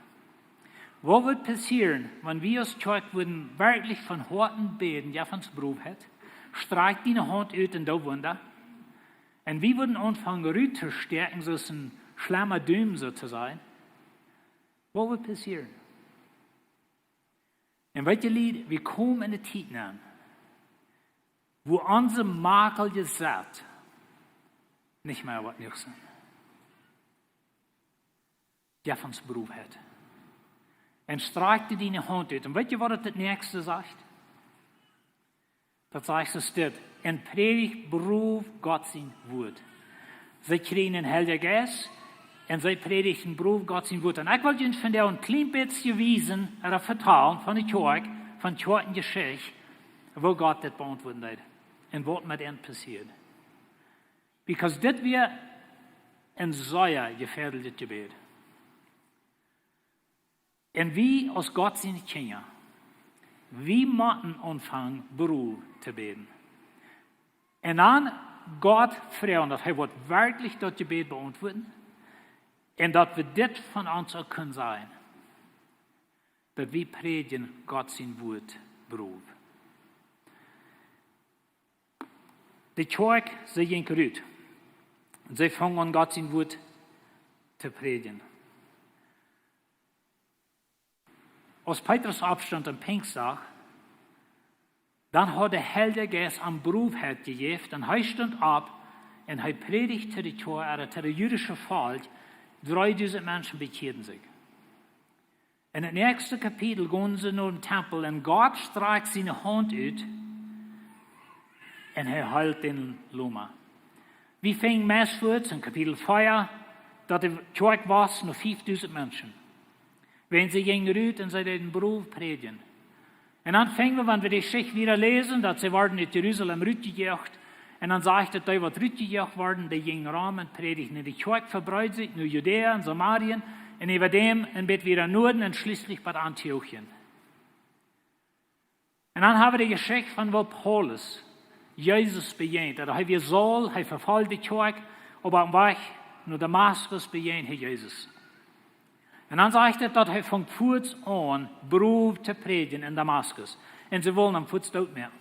Waut wudd passieren, wan wie aus Kjoakj wudden werkjlich von Hoaten bäden, jo, von Browheit, strakj diene Haunt ut un doo Wunda, un wie wudden aunfangen rut to stäakjen, soo aus een schlema Dume, soo to sajen? Waut wudd passieren? Un weet jie, Lied, wie komen en de Tiet aun, wua onse Makel jesat nich mea waut nich sent. Jo, von Browheit. Un strakj diene Haunt ut. Un weet jie, waut daut näakjste sajcht? Daut sajcht es dit: "Un prädicht brow Gott sien Wuat." See kjrieen een Heiljen Jeist un see prädichten brow Gott sien Wuat. Un ekj well junt vondoag een kjlien bät wiesen, ooda vetalen von de Kjoakj, von Kjoakjenjeschicht, woo Gott dit beauntwuaden deed un waut met an passieed. Because dit wia een sea jefäadeljet Jebäd. Un wie aus Gott siene Kjinja, wie motten aunfangen brow to bäden. Un dan Gott froagen, daut hee woat werkjlich daut Jebäd beauntwuaden. Un daut wie dit von ons uk kjennen sajen, daut wie prädjen Gott sien Wuat brow. De Kjoakj, see jinkj rut. See fungen aun, Gott sien Wuat to prädjen. Aus Petrus oppstunt aum Pinjsdach, dan haud de Heilje Jeist am Browheit jejäft un hee stunt opp un hee prädicht to de Kjoakj, ooda to daut judische Volkj. Dreedusent Menschen bekjieeden sikj. En daut näakjste Kapitel gonen see no dän Tempel un Gott strakjt siene Haunt ut un hee heelt dän Loma. Wie finjen meist fuaz en Kapitel vea, daut de Kjoakj wos no fiefdusent Menschen. Wan see jinjen rut un see deeden brow prädjen. Un dan finjen wie, wan wie de Jeschicht wieda läsen, daut see worden ut Jerusalem rutjejoacht. Un dan sajcht et, dee waut rutjejoacht worden, dee jinjen rom un prädichten. Un de Kjoakj vebreed sikj no Judäa un Samarien un äwa däm een bät wieda Nuaden un schlieslich bat Antiochien. Un dan hab wie de Jeschicht von woo Paulus Jesus bejäajent. Daut hee wia Saul, hee vefolcht de Kjoakj, oba aum Wajch no Damaskus bejäajent hee Jesus. Un dan sajcht et, daut hee funk fuaz aun brow to prädjen en Damaskus. Un see wullen am fuaz doot moaken.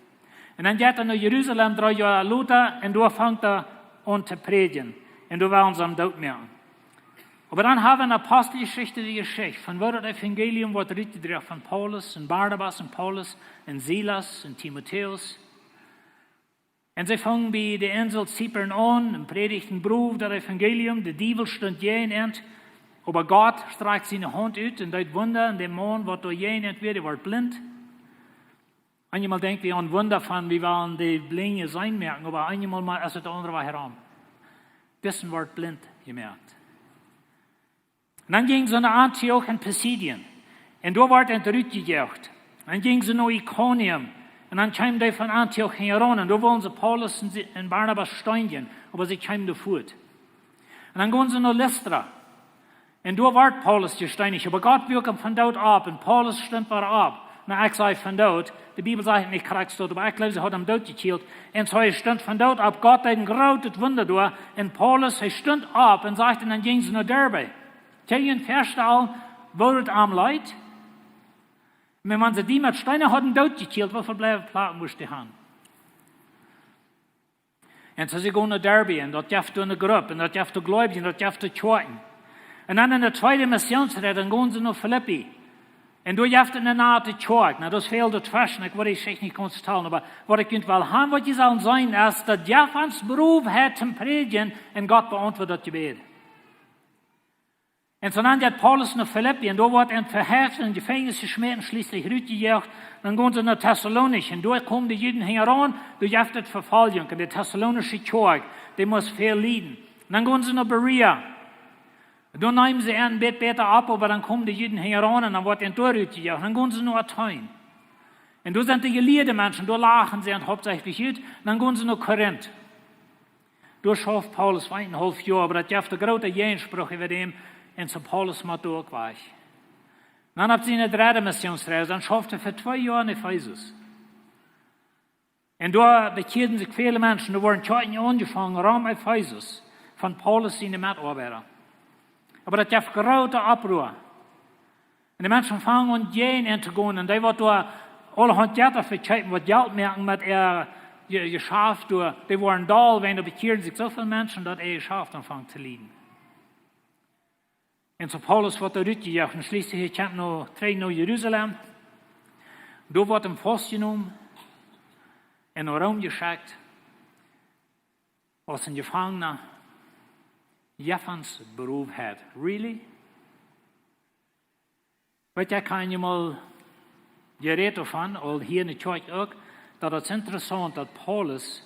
Un dan jeit hee no Jerusalem, dree Joa lota, un doa fangt hee aun to prädjen. Un doa wellen see am doot moaken. Oba dan hab wie en Aposteljeschicht de Jeschicht von woo daut Evangelium woat rutjedroagen von Paulus un Barnabas un Paulus un Silas un Timotäus. Un see fungen bie de Insel Zypern aun un prädichten brow daut Evangelium. De Diewel stunt jäajen an, oba Gott strakjt siene Haunt ut un deed Wunda. Un de Maun, waut doa jäajen an wia, dee wort blint. Eenjemol denkj wie aun Wunda von, wie wellen de Blinje seenen moaken, oba eenjemol mol es et de aundre Wajch rom. Dise wort blint jemoakt. Un dan jinjen see no Antioch en Pisidien. Un doa wort an rutjejoacht. Dan jinjen see no Ikonium. Un dan kjeemen dee von Antioch hinjaraun. Un doa wullen see Paulus un, un Barnabas steenjen. Oba see kjeemen doa fuaz. Un dan gonen see no Listra. Un doa wort Paulus jesteenicht. Oba Gott wuak am von doot opp. Un Paulus stunt wada opp. Nu, ekj saj von doot. De Bibel sajcht nich krakjt doot, oba ekj jleew, see hauden am doot jekjielt. Un soo hee stunt von doot opp. Gott deed een grootet Wunda doa. Un Paulus, hee stunt opp un sajcht, un dan jinjen see no Derbe. Kjenn jie junt väastalen, woo daut am leet? Wan see dee met Steena hauden doot jekjielt, woo väl bliewe Platen must dee han? Un soo see gonen no Derbe, un daut jeft doa eene Grupp, un daut jeft doa Gleubje, un daut jeft doa Kjoakjen. Un dan en de tweede Missionsreis, dan gonen see no Filippi. Un doa jeft et eene nate Kjoakj. Nu, daut es väl doatweschen, ekj woa de Jeschicht nich gaunz vetalen, oba waut ekj junt well han, waut jie sellen seenen, es, daut jie von brow sent toom prädjen, un Gott beauntwuat daut Jebäd. Un soo dan jeit Paulus no Filippi, un doa woat hee vehecht, en Jefenkjnis jeschmäten, schlieslich rutjejoacht. Dan gonen see no Tessalonich, un doa komen de Juden hinjaraun, doa jeft et Vefoljunk, un de Tessaloniche Kjoakj, dee must väl lieden. Dan gonen see no Berea. Doa neemen see an een bät bäta opp, oba dan komen de Juden hinjaraun un dan woat an doa rutjejoacht. Dan gonen see no Athen. Un doa sent de jelieede Menschen, doa lachen see an hauptsächlich ut. Dan gonen see no Korinth. Doa schauft Paulus eenenhaulf Joa, oba daut jeft een groota Jäajenspruch äwa däm, un soo Paulus mott doa uk wajch. Dan opp siene dredde Missionsreis, dan schauft hee fa twee Joa en Efesus. Un doa bekjieeden sikj väle Menschen, doa worden Kjoakjen aunjefongen, rom Efesus, von Paulus siene Metoabeida. Oba daut jeef groote Oproa. Un de Menschen fangen aun jäajen an to gonen. Un dee waut doa aulahaunt Jetta vekjeepen, waut Jelt moaken met äa Je-, Jeschaft doa, dee woaren doll, wiels doa bekjieren sikj soo väl Menschen, daut äa Jeschaft aunfangt to lieden. Un soo Paulus woat doa rutjejoacht un schlieslich hee kjemt no, trigj no Jerusalem. Doa woat hee faustjenomen un no Rom jeschekjt aus een Jefangna. Jeff ons Beroofheit. Really? Weetst, ekj hab eemol jerät doavon, aul hia enne Kjoakj uk, daut daut interessaunt, daut Paulus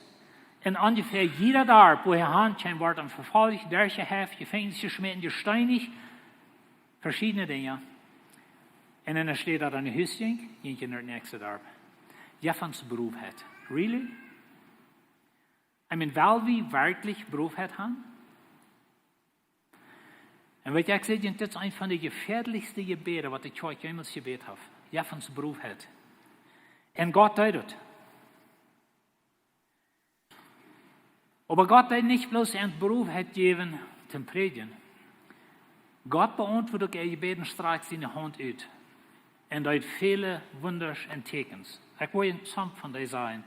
en onjefäa jieda Darp, wua hee han kjeem, wort hee vefolcht, derchjehäft, Jefenkjnis jeschmäten, jesteenicht, veschiedne Dinja. Un dan steit daut hee no Hus jinkj, jinkj hee no daut näakjste Darp. Jeff ons Beroofheit. Really? I mean, well wie werkjlich Beroofheit han? Un weetst, ekj saj junt, dit es eent von de jefäadlichste Jebäda, waut de Kjoakj jemols jebät haft. Jeff ons Beroofheit. Un Gott deed et. Oba Gott deed nich bloos an Beroofheit jäwen toom prädjen. Gott beauntwuat uk äa Jebäd un strakjt siene Haunt ut. Un deed väle Wundasch un Tieekjens. Ekj well een poa von dee sajen.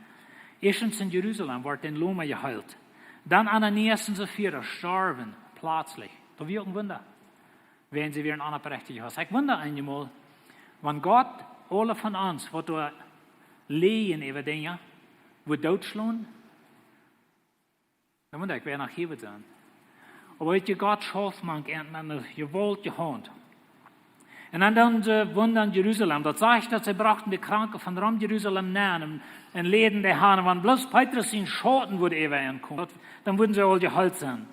Ieeschtens en Jerusalem wort een Loma jeheelt. Dan Ananias un Safira storwen pletslich. Daut wia een Wunda. Wiels see wieren onopprechtich. Ekj wunda eenjemol, wan Gott aule von ons, waut doa läajen äwa Dinja, wudd dootschlonen, dan wunda ekj, wäa noch hia wudd sennen. Oba weetst, Gott schauft mank an met eene jewaultje Haunt. Un dan doonen see Wunda en Jerusalem. Daut sajcht, daut see brochten de Kranke von rom Jerusalem nenn un, un läden dee han. Wan bloos Petrus sien Schauten wudd äwa an komen, daut, dan wudden see aul jeheelt sennen.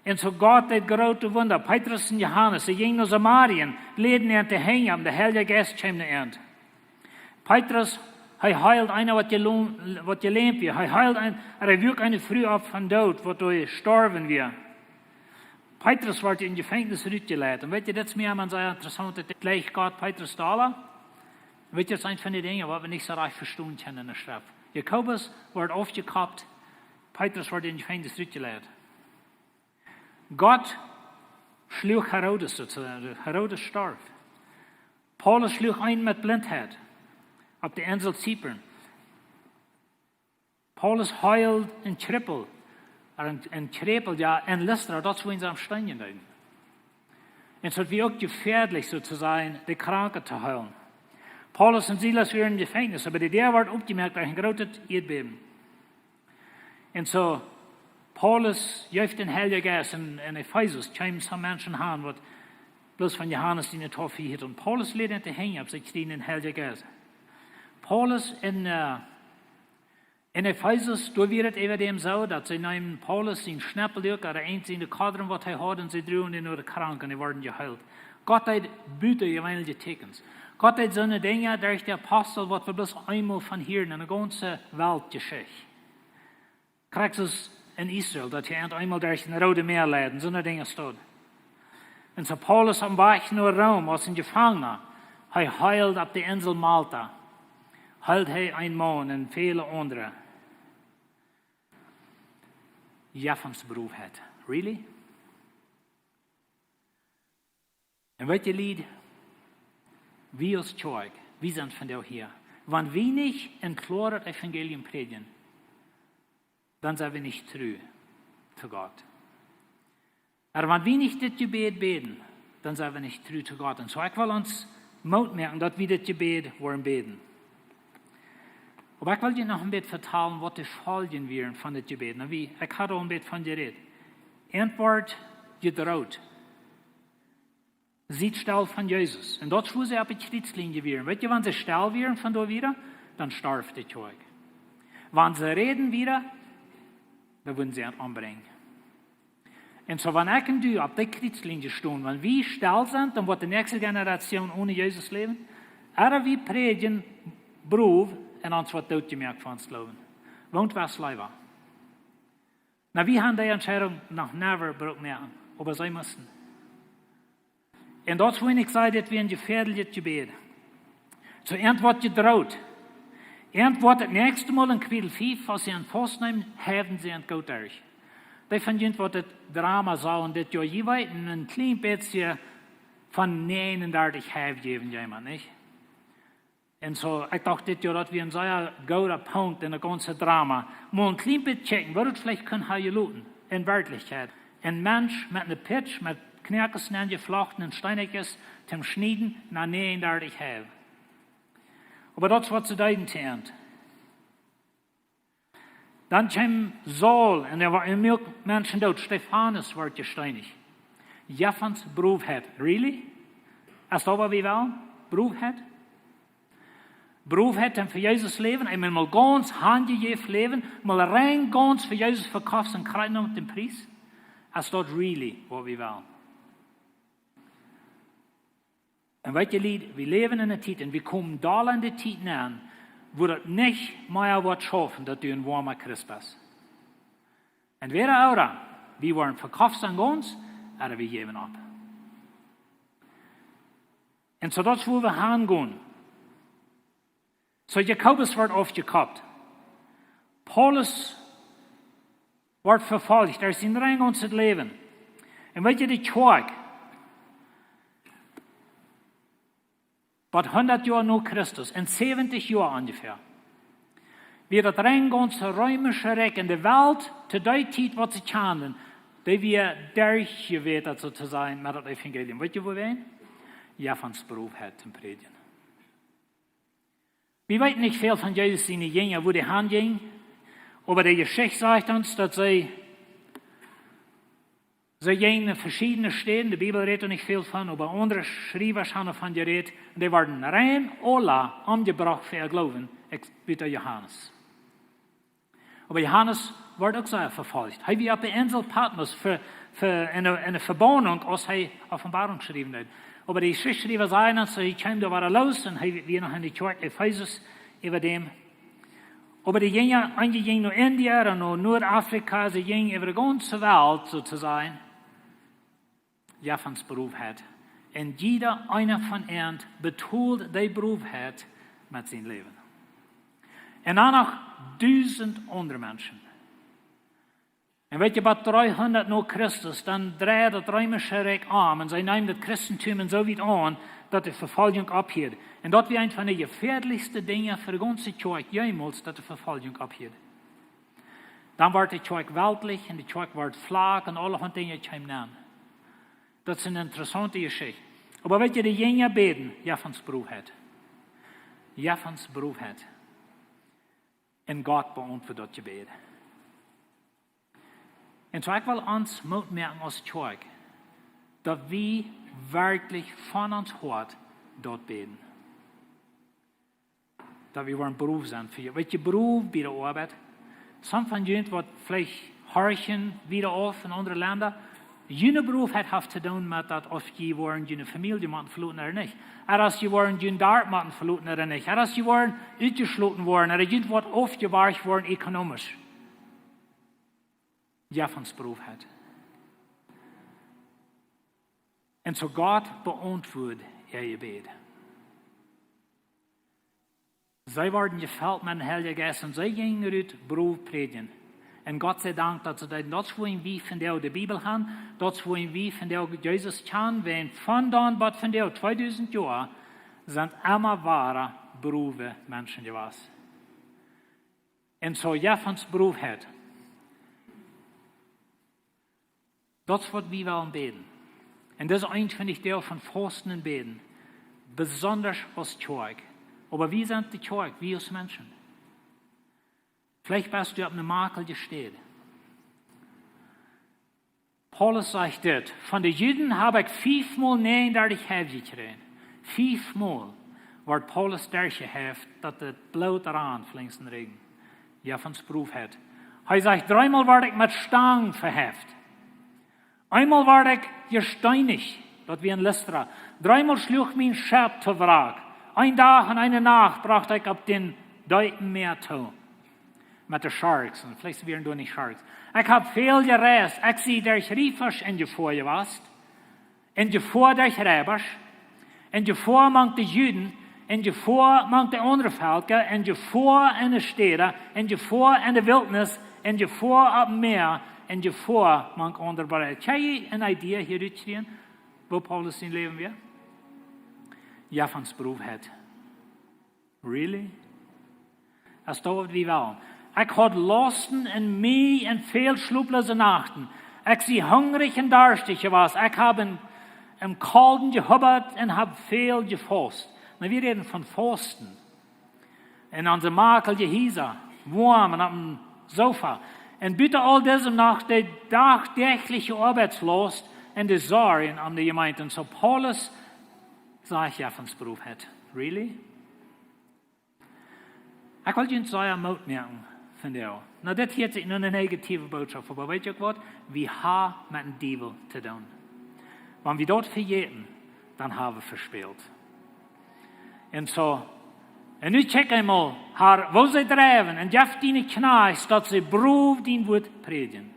Un soo Gott deed groote Wunda. Petrus un Johanes, see jinjen no Samarien, läden an de Henj opp, de Heilje Jeist kjeem no an. Petrus, hee heeld eenen, waut jelo-, waut jelämt wia. Hee heeld een, hee wuak eene Fru opp von doot, waut doa jestorwen wia. Petrus wort ut Jefenkjnis rutjeleit. Un weetst, dit es mie emma sea interessaunt, daut jlikj Gott Petrus dolla. Weetst, daut es eent von de Dinja, waut wie nich soo rajcht vestonen kjennen enne Schreft. Jakobus wort aufjekopt, Petrus wort ut Jefenkjnis rutjeleit. Gott schluach Herodes, soo to sajen. Herodes storf. Paulus schluach eenen met Blintheit opp de Insel Zypern. Paulus heeld een Kjrippel, een, een Kjrippel, jo, en Lystra, daut es wua see am steenjen deeden. Un soo wia uk jefäadlich, soo to sajen, de Kranke to heelen. Paulus un Silas wieren em Jefenkjnis, oba de Däa wort opjemoakt derch een grootet Ieedbäben. Un soo, Paulus jeef dän Heiljen Jeist en, en Efesus, kjeemen soo Menschen han, waut bloos von Johanes siene Taufe hieeden. Un Paulus läd an de Henj opp, see kjrieejen dän Heiljen Jeist. Paulus en, äh, en Efesus, doa wia et äwa däm soo, daut see neemen Paulus sien Schneppeldach, ooda eent siene Kodren, waut hee haud, un see druagen dän no de Kranke, un dee worden jeheelt. Gott deed butajeweenelje Tieekjens. Gott deed soone Dinja derch de Apostel, waut wie bloos eemol von hieren en de gaunze Weltjeschicht. Krakjt soo aus en Israel, daut hee an eemol derch daut Roode Mäa leid, soone Dinja stonen. Un soo Paulus oppem Wajch no Rom aus een Jefangna, hee heeld opp de Insel Malta, heeld hee een Maun un väle aundre. Jeff ons Beroofheit. Really? Un weetst, Lied, wie aus Kjoakj, wie sent vondoag hia. Wan wie nich een kloaret Evangelium prädjen, dan sent wie nich tru to Gott. Oba wan wie nich dit Jebäd bäden, dan sent wie nich tru to Gott. Un soo, ekj well ons Moot moaken, daut wie dit Jebäd woaren bäden. Oba ekj well junt noch een bät vetalen, waut de Foljen wieren von dit Jebäd. Nu, wie, ekj haud aul een bät von jerät. An wort jedroacht: Siet stell von Jesus. Un daut es wua see opp de Kjrietslinje wieren. Weetst, wan see stell wieren von doa wieda, dan storf de Kjoakj. Wan see räden wieda, dan wudden see an ombrinjen. Un soo, wan ekj un du opp de Kjrietslinje stonen, wan wie stell sent, dan woat de näakjste Generation one Jesus läwen. Ooda wie prädjen brow un ons woat dootjemoakt fa ons Gloowen. Woont waut leewa? Nu, wie han dee Entscheidunk noch never brukt moaken, oba see musten. Un daut es wuarom ekj saj, daut wia een jefäadlichet Jebäd. Soo, an wort jedroacht. An wort daut näakjste Mol en Kapitel fief, aus see an faustneemen, heewen see an goot derch. Dee von junt waut dit Drama sajen dit Joa, jie weeten een kjlien bät von näajenendartich Heif jäwen, jemaunt, nich? Un soo, ekj docht dit Joa, daut wia een sea gooda Punkt en daut gaunze Drama. Mau een kjlien bät checken, woo daut veleicht kunn haben jeloten en Werkjlichkjeit. Een Mensch met eene Pitsch, met Knoakes nenjeflochten un Steenkjes, toom schnieden, no näajenendartich Heif. Oba daut es waut see deeden to an. Dan kjeem Saul un hee wort, un muak Menschen doot. Stefanus wort jesteenicht. Jefans Browheit. Really? Es daut waut wie wellen? Browheit? Browheit un fa Jesus läwen? Eemol gaunz hanjejäft läwen? Mol rein gaunz fa Jesus vekofft un kjrieen no dän Pries? Es daut really waut wie wellen? Un weet jie, Lied, wie läwen en eene Tiet un wie komen doa en de Tiet aun, wua daut nich mea woat schaufen, daut du een woama Christ best. Entwäda ooda, wie woaren vekofft sennen gaunz, ooda wie jäwen opp. Un soo daut es wua wie hangonen. Soo Jakobus wort aufjekopt. Paulus wort vefolcht, hee es een rein gaunzet Läwen. Un weet jie, de Kjoakj, waut hundat Joa no Christus, en säwentich Joa onjefäa, wia daut rein gaunze reemische Rikj en de Welt, to dee Tiet waut see kjanden, dee wia derchjewätat, soo to sajen, met daut Evangelium. Weet jie wuarom? Jefans Browheit toom prädjen. Wie weeten nich väl von Jesus siene Jinja, wua dee hanjinjen, oba de Jeschicht sajcht ons, daut see, see jinjen en veschiedne Städen, de Bibel rät doa nich väl von, oba aundre Schriewasch haben doavon jerät, un dee worden rein aula omjebrocht fa äa Gloowen, ex-, buta Johanes. Oba Johanes wort uk sea vefolcht. Hee wia opp de Insel Patmos fa, fa eene, eene Vebaunnunk, aus hee Openboarunk schriewen deed. Oba de Jeschichtschriewa sajen ons, hee kjeem doa wada loos un hee wia noch en de Kjoakj Efesus äwa däm. Oba dee jinjen, eenje jinjen no Indien un no Noadafrika, see jinjen äwa de gaunze Welt, soo to sajen. Jefans Browheit. Un jieda eena von an betold dee Browheit met sien Läwen. Un dan noch dusent aundre Menschen. Un weet jie, bie dreehundat no Christus, dan dreid daut reemische Rikj om un see neemen daut Christentum en soo wiet aun, daut de Vefoljunk ophieed. Un daut wia eent von de jefäadlichste Dinja fa de gaunze Kjoakj jemols, daut de Vefoljunk ophieed. Dan wort de Kjoakj weltlich un de Kjoakj wort flak un aulahaunt Dinja kjeemen aun. Daut es eene interessaunte Jeschicht. Oba weet jie, de Jinja bäden, Jefans Browheit. Jefans Browheit. Un Gott beauntwuat daut Jebäd. Un soo ekj well ons Moot moaken aus Kjoakj, daut wie werkjlich von ons Hoat daut bäden. Daut wie woaren brow sennen fa, weet jie, brow bie de Oabeit. Somje von junt waut veleicht horchen wieda auf en aundre Lenda. June Browheit haft to doonen met daut, auf jie woaren june Famielje motten veloten ooda nich. Ooda aus jie woaren jun Darp motten veloten ooda nich. Ooda aus jie woaren utjeschloten woaren. Ooda junt woat aufjewoagen woaren ekonomisch. Jefans Browheit. Un soo Gott beauntwuat äa Jebäd. See worden jefelt met dän Heiljen Jeist un see jinjen rut brow prädjen. Un Gott sie Dank, daut see deeden. Daut es wuarom wie vondoag de Bibel haben, daut es wuarom wie vondoag Jesus kjanen, wiels von dan bat vondoag, tweedusent Joa, sent emma wada browe Menschen jewast. Un soo Jefans Browheit. Daut es waut wie wellen bäden. Un daut es eent von de Deel von Fausten un Bäden. Besonda aus Kjoakj. Oba wie sent de Kjoakj, wie aus Menschen. Veleicht best du opp eene makelje Städ. Paulus sajcht dit: Von de Juden hab ekj fiefmol näajenendartich Heif jekjräajen. Fiefmol wort Paulus derchjeheft, daut daut Bloot rand, flinks en Räajen. Jefans Browheit. Hee sajcht: Dreemol wort ekj met Stangen veheft. Eemol wort ekj jesteenicht, daut wia en Lystra. Dreemol schluach mien Schepp to Wrack. Een Dach un eene Nacht brocht ekj opp dän deepen Mäa too. Met de Sharks, un veleicht wieren doa nich Sharks. Ekj hab väl jereist, ekj sie derch Riefasch en Jefoa jewast, en Jefoa derch Reibasch, en Jefoa mank de Juden, en Jefoa mank de aundre Velkja, en Jefoa en de Städa, en Jefoa en de Wiltnis, en Jefoa opp em Mäa, en Jefoa mank aundre bereid. Kjenn jie eene Idee hia utkjrieen, woo Paulus sien Läwen wia? Jefauns Broowheit. Really? Daut es doch, waut wie wellen. Ekj haud Lausten un Meed un väl schloplose Nachten. Ekj sie hungrich un darstich jewast. Ekj hab em, em Kolden jehubbat un hab väl jefaust. Nu, wie räden von Fausten. En onse makelje Hiesa, woam un oppem Sofa. Un buta aul disem noch de dachdäachliche Oabeitslaust un de Sorjen aun de Jemeent. Un soo Paulus sajcht: Jefauns Broowheit. Really? Ekj well junt sea Moot moaken vondoag. Nu, dit hieet sikj nu eene negative Bootschoft, oba weet jie uk waut? Wie haben met dän Diewel to doonen. Wan wie daut vejäten, dan haben wie vespält. Un soo, un nu kjikj eemol, Herr, woo see dreiwen, un jeff diene Kjnajchts, daut see broow dien Wuat prädjen.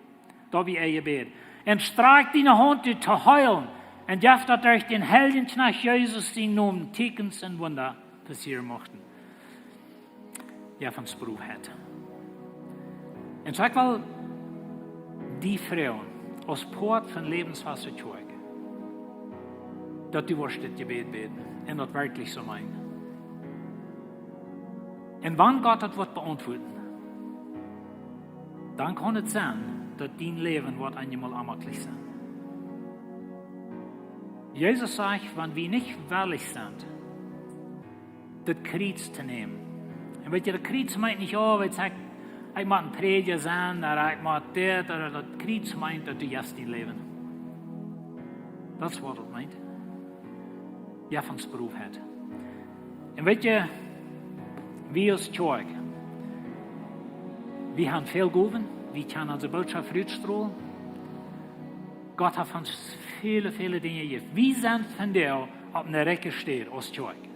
Daut wia äa Jebäd. Un strakj diene Haunt ut to heelen, un jeff daut derch dän Heiljen Kjnajcht Jesus sienen Nomen Tieekjens un Wunda passieren muchten. Jefauns Broowheit. Un soo ekj well die froagen, aus Poat von Läwenswota Kjoakj, daut du woascht dit Jebäd bäden un daut werkjlich soo meenen. Un wan Gott daut woat beauntwuaden, dan kaun et sennen, daut dien Läwen woat eenjemol onjemaklich sennen. Jesus sajcht, wan wie nich wellich sent, daut Kjriez to nämen. Un weet jie, daut Kjriez meent nich, oh, weet jie, ekj, ekj mott een Prädja sennen, ooda ekj mott dit, ooda daut Kjriez meent, daut du jefst dien Läwen. Daut es waut daut meent. Jefauns Broowheit. Un weet jie, wie aus Kjoakj, wie haben väl Gowen, wie kjennen onse Bootschoft utstrolen. Gott haft ons väle, väle Dinja jejäft. Wie sent vondoag opp eene rikje Städ aus Kjoakj.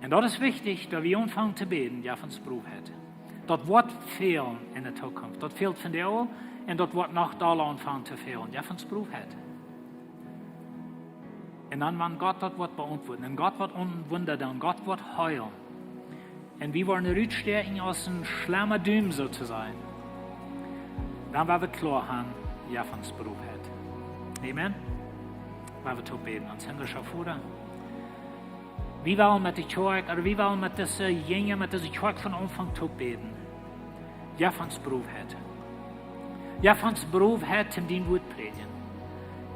Un daut es wichtich, daut wie aunfangen to bäden, Jefauns Broowheit. Daut woat fälen en de Tookunft. Daut fält vondoag un daut woat noch dolla aunfangen to fälen, Jefauns Broowheit. Un dan, wan Gott daut woat beauntwuaden, un Gott woat een Wunda doonen, Gott woat heelen, un wie woaren rutstechen aus een schlemma Duam, soo to sajen, dan woa wie kloa haben, Jefauns Broowheit. Amen. Woa wie toop bäden. Ons himmlischa Voda, wie wellen met de Kjoakj, ooda wie wellen met dise Jinja, met dise Kjoakj von Aunfank toop bäden. Jefauns Broowheit. Jefauns Broowheit, om dien Wuat prädjen.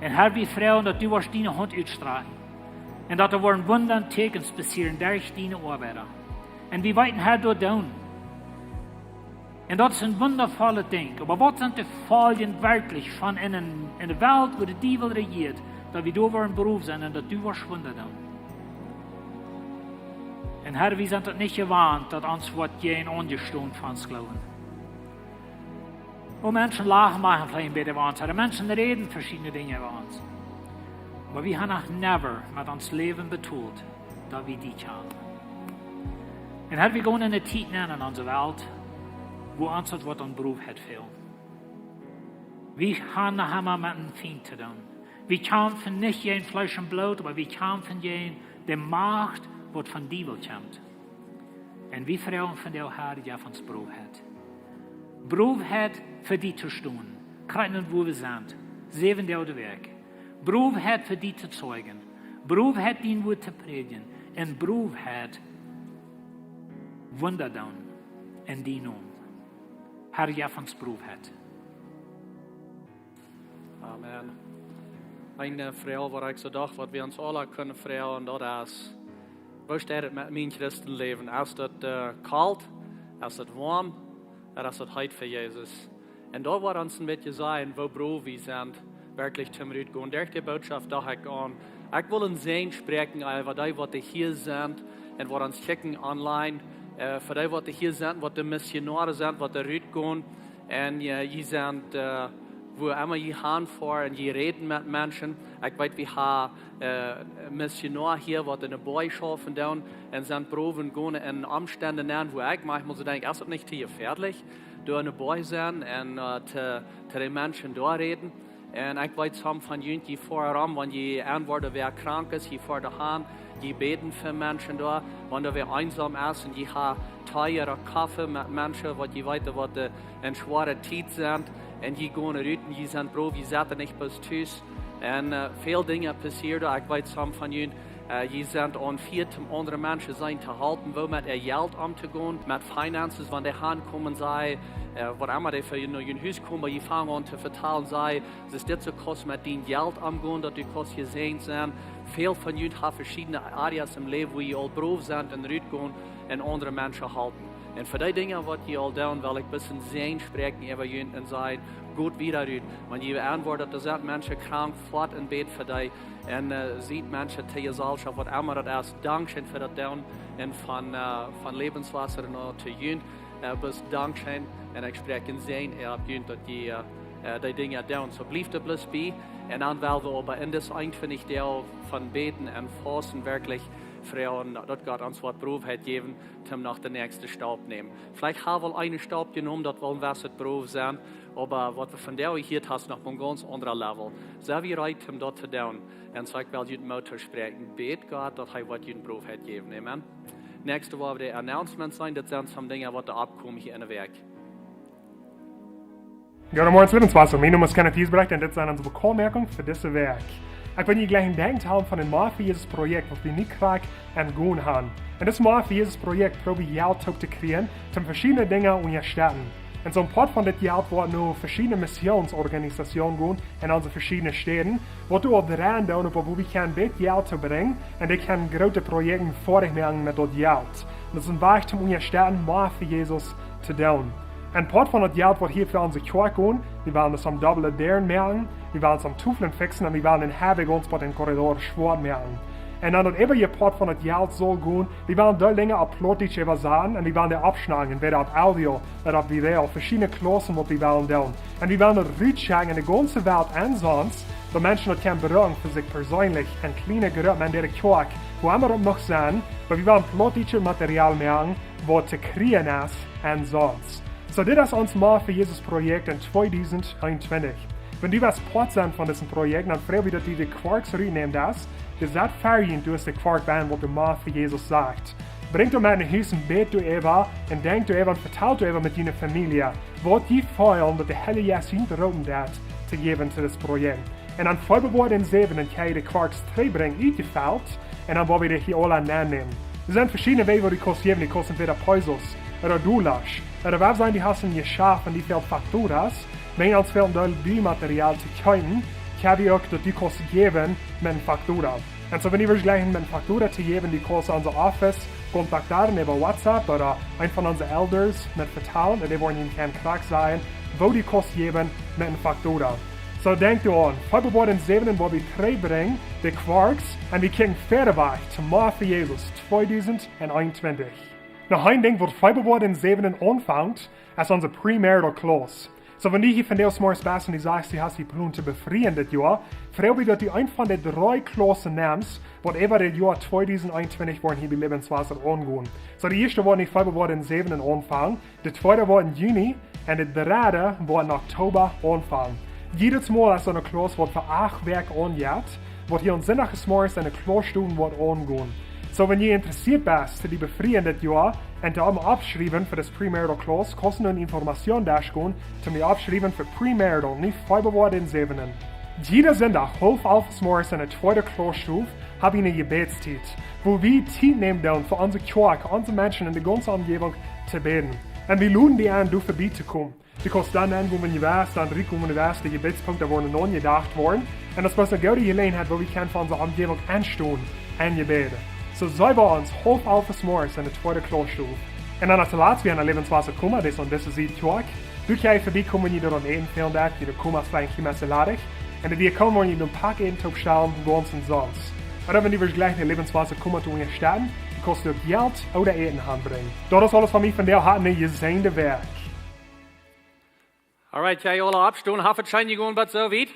Un Herr, wie froagen, daut du woascht diene Haunt utstrakjen. Un daut doa woaren Wunda un Tieekjens passieren derch diene Oabeida. Un wie weeten, Herr, daut doonen. Un daut es een wundavollet Dinkj. Oba waut sent de Foljen werkjlich von en, en, en eene Welt, wua de Diewel rejieet, daut wie doa woaren broow sennen un daut du woascht Wunda doonen? Un Herr, wie sent daut nich jewant, daut ons woat jäajen aunjestonen fa ons Gloowen. Oh, Menschen lachen mau von een bät äwa ons, ooda Menschen räden veschiedne Dinja äwa ons. Oba wie haben noch never met ons Läwen betolt, daut wie die kjanen. Un Herr, wie gonen en eene Tiet nenn en onse Welt, wua ons daut woat aun Broowheit fälen. Wie haben noch emma met een Fient to doonen. Wie kjamfen nich jäajen Fleesch un Bloot, oba wie kjamfen jäajen de Macht, waut vom Diewel kjemt. Un wie froagen vondoag, Herr, jeff ons Broowheit. Broowheit fa die to stonen. Krakjt nu, wua wie sent. Säwen Doag de Wäakj. Broowheit fa die to zeijen. Broowheit dien Wuat to prädjen. Un Broowheit Wunda doonen en dienen Nomen. Herr, jeff ons Broowheit. Amen. Eene Froag, waut ekj soo docht, waut wie ons aula kjennen froagen, daut es: Woo steit et met mien Christenläwen? Es daut, äh, kolt? Es daut woam? Ooda es daut heet fa Jesus? Un doa woat ons een bät sajen, woo broow wie sent, werkjlich toom rutgonen. Derch de Bootschoft docht ekj aun, ekj well een Säajen spräakjen äwa dee, waut hia sent un waut ons kjikjen online, äh, fa dee, waut hia sent, waut de Missionoaren sent, waut rutgonen. Un, äh, jie sent, äh, wua emma jie han foaren un jie räden met Menschen. Ekj weet, wie haben, äh, Missionoaren hia, waut en de Boaj schaufen doonen un sent broowen gonen en Omstend nenn, wua ekj maunchmol soo denkj, es daut nich too jefäadlich, doa en de Boaj sennen un, äh, to, to de Menschen doa räden? Un ekj weet, some von junt, jie foaren rom, wan jie enwoaren, wäa krank es, jie foaren han, Jie bäden fa Menschen doa, wan doa wäa eensom es un jie haben Tee ooda Koffe met Menschen, waut jie weeten, waut de, en schwoare Tiet sent, un jie gonen rut un jie sent broof, jie setten nich bloos tus. Un, äh, väl Dinja passieren doa, ekj weet, some von junt, äh, jie sent aun Fia, om aundre Menschen sennen to halpen, woo met äa Jelt omtogonen, met finances, wan dee aunkomen, saj, äh, waut emma dee fa junt no jun Hus komen, jie fangen aun to vetalen, saj, es dit soo, kaust met dien Jelt omgonen, daut du kaust jesäajent sennen. Väl von junt haben veschiedne areas em Läwen, wua jie aul broof sent un rutgonen un aundre Menschen halpen. Un fa dee Dinja, waut jie aul doonen, well ekj bloos een Säajen spräakjen äwa junt un sajen, got wieda rut. Wan jie aunwoaren, daut doa sent Menschen krank, foat un bät fa dee. Un, äh, siet Menschen to Jeselschoft, waut emma daut es. Dankscheen fa daut doonen. Un von, äh, von Lebenswasser no to junt, äh, bloos dankscheen. Un ekj spräakj een Säajen, äh, opp junt, daut jie, äh, äh, dee Dinja doonen. Soo bliewt doa bloos bie. Un dan well wie oba en dis eenuntwintich Doag von bäden un fausten werkjlich froagen, daut Gott ons woat Broofheit jäwen, om noch dän näakjsten Stap nämen. Veleicht haben wie aul eenen Stap jenomen, daut wie een bät broof sent, oba waut wie vondoag jehieet haben, es noch een gaunz aundra Level. Sent wie reed, om daut to doonen? Un soo ekj well junt Moot toospräakjen, bät Gott, daut hee woat junt Broofheit jäwen. Amen. Näakjste woa wie de Announcements seenen, daut sent some Dinja, waut doa oppkomen hia enne Wäakj. Goodemorjen, Liebenswasser. Mien Nomen es Kenneth Giesbrecht un dit sent onse Bekanntmoakjungen fa dise Wäakj. Ekj well junt jlikj een Denkj hoolen von daut Maun fa Jesus Projekt, waut wie nu krakjt aun gonen haben. Un daut Maun fa Jesus Projekt proow wie Jelt toop to kjrieen, om veschiedne Dinja to unjastetten. Un soo een Poat von dit Jelt woat no veschiedne Missionsorganisationen gonen en onse veschiedne Städen, waut doa aul doaraun doonen, opp woo wie kjennen dit Jelt to brinjen un dee kjennen groote Projekten foadich moaken met daut Jelt. Un daut es een Wajch, om to unjastetten, Maun fa Jesus to doonen. Een Poat von daut Jelt, waut hia fa onse Kjoakj gonen, wie wellen doa some dobbele Däaren moaken, wie wellen some Toflen fixen un wie wellen dän Heweg ons bie dän Korridor schwoat moaken. Un dan daut äwaje Poat von daut Jelt saul gonen, wie wellen dee Dinja opp Plautdietsch äwasaten un wie wellen dee oppschnallen, entwäda opp Audio ooda opp Video, veschiedne Klaussen, waut wie wellen doonen. Un wie wellen daut rutschekjen en de gaunze Welt ensonst, daut Menschen daut kjennen brucken fa sikj perseenlich, en kjliene Gruppen, en de Kjoakj, wua emma daut mach sennen, oba wie wellen plautdietschet Material moaken, waut to kjrieen es ensonst. Soo, dit es ons Maun fa Jesus Projekt en tweedusent eenuntwintich. Wan du west Poat sennen von dit Projekt, dan froag wie, daut du de Kjoakj rutnemmst, daut du sest fa junt, du hast de Kjoakj bie, waut de Maun fa Jesus sajcht. Brinj daut met no Hus un bäd doaräwa un denkj doaräwa un vetal doaräwa met diene Famielje, waut jie feelen, daut de Heilje Jeist junt roopen deed, to jäwen to dit Projekt. Un dan Februar dän säwenden kjenn jie de Kjoakj trigjbrinjen, utjefelt, un dan woa wie dee hia aula aunnämen. Doa sent veschiedne Wäaj, woo du kaust jäwen, du kaust entwäda Pesos, ooda Dollasch, ooda waut sennen, du hast een Jeschaft un die fält Fakturas, wan ons fält een Deel Bumaterial to kjeepen, kjenn wie uk daut du kaust jäwen met eene Faktura. Un soo, wan du west jlikjen met eene Faktura to jäwen, du kaust onse Office kontaktieren äwa WhatsApp ooda een von onse Elders met vetalen, un dee woaren die krakjt sajen, woo du kaust jäwen met eene Faktura. Soo, denkj doaraun, Februar dän säwenden woa wie trigjbrinjen de Kjoakj, un wie kjikjen wieda wajch, to Maun fa Jesus, tweedusent eenuntwintich. Noch een Dinkj, waut Februar dän säwenden aunfangt, es onse Premarital Class. Soo, wan du hia vondoag zemorjes best un du sajchst, du hast dien Plon to befrieen dit Joa, froag wie, daut du eent von de dree Klaussen nemst, waut äwa dit Joa tweedusent eenuntwintich woaren hia bie Lebenswasser aungonen. Soo, de ieeschte woat en Februar dän säwenden aunfangen, de tweede woat en Juni un de dredde woat en Oktoba aunfangen. Jiedet Mol es doa eene Class, waut fa acht Wäakj aunjeit, waut hia aum Sindach zemorjes en de Class stonen woat aungonen. Soo, wan du interessieet best, die befrieen dit Joa, un die aula oppschriewen fa daut Premarital Class, kaust du no Information Desk gonen, die oppschriewen fa Premarital, nu Februar dän säwenden. Jieda Sindach, haulf alf zemorjes en de tweede Class Stuf, hab wie eene Jebädstiet, wua wie Tiet nämen doonen fa onse Kjoakj, onse Menschen en de gaunze Omjäwunk to bäden. Un wie loden die aun, doa bie to komen. Du kaust dan aungonen, wan du west, dan rutkomen, wan du west, de Jebädspunkten woaren aunjedocht woaren. Un daut es eene goode Jeläajenheit, wua wie kjennen fa onse Omjäwunk enstonen un jebäden. Soo seen wie ons haulf alf zemorjes en de tweede Class Stuf. Un dan aus latst, wie haben Lebenswasser Koma, dee es aun dise Sied Kjoakj. Du kaust verbiekomen, wan du doa aun Äten fälen deist, jie de Komas veleicht een kjlien bät ladich. Un dee komen, wan jie een Poat Äten toopstalen, gaunz ensonst. Ooda wan du west jlikj no Lebenswasser Koma to unjastetten, du kaust uk Jelt ooda Äten aunbrinjen. Daut es aules von mie vondoag, hab eene jesäajende Wäakj. Alright, jie aula oppstonen, haft et scheen jegonen bat soo wiet?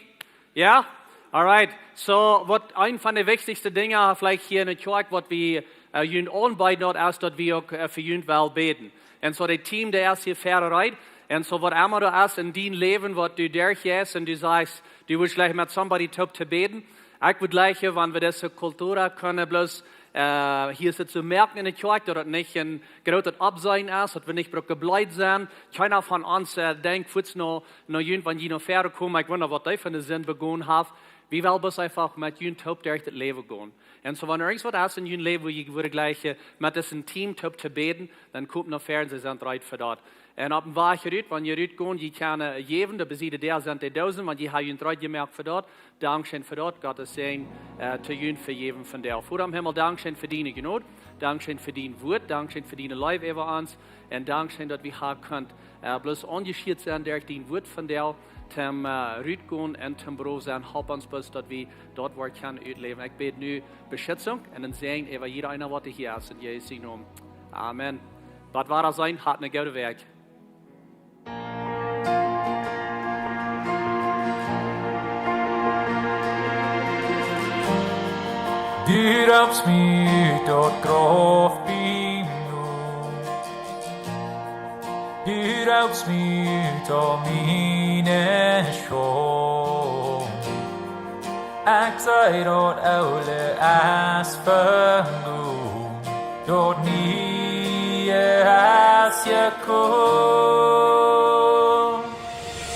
Jo? Alright. Soo, waut eent von de wichtichste Dinja veleicht hia en de Kjoakj, waut wie, äh, junt aunbeeden, daut es, daut wie uk, äh, fa junt wellen bäden. Un soo, daut Team, daut es hia väarut. Un soo, waut emma daut es en dien Läwen, waut du derchjeist un du sajchst, du wurscht jlikj met somebody toop to bäden. Ekj wudd jlikjen, wan wie dise Kultura kjennen bloos Äh, hia es et soo moaken enne Kjoakj, daut et nich een grootet Oppseenen es, daut wie nich brucken bleed sennen. Kjeena von ons, äh, denkjt fuaz no, no junt, wan jie no väaren komen: "Ekj wunda, waut dee fa eene Sind begonen haft." Wie wellen bloos eefach met junt toop derch daut Läwen gonen. Un soo, wan irjent waut es en jun Läwen, wua jie wudden jleichen, äh, met disen Team toop to bäden, dan komt no väaren, see sent reed fa daut. Un opp dän Wajch rut, wan jie rutgonen, jie kjennen, äh, jäwen, doa bie de Däa sent de Doosen, wan jie haben junt reed jemoakt fa daut. Dankscheen fa daut, Gott sien Säajen, äh, to junt fa jäwen vondoag. Voda em Himmel, dankscheen fa diene Jnod, dankscheen fa dien Wuat, dankscheen fa diene Leew äwa ons, un dankscheen, daut wie haben kunnen, äh, bloos aunjeschieet sennen derch dien Wuat vondoag, toom, äh, rutgonen un toom brow sennen. Halp ons bloos, daut wie daut Wuat kjennen utläwen. Ekj bäd nu Beschitzunk un een Säajen äwa jieda eena, waut hia es, en Jesus sien Nomen. Amen. Waut wada sennen, hat eene goode Wäakj. Du roopst mie ut daut Grauf biem Noot. Du roopst mie ut aul miene Schaund. Ekj see daut Oole es veloten, daut Niee es jekomen.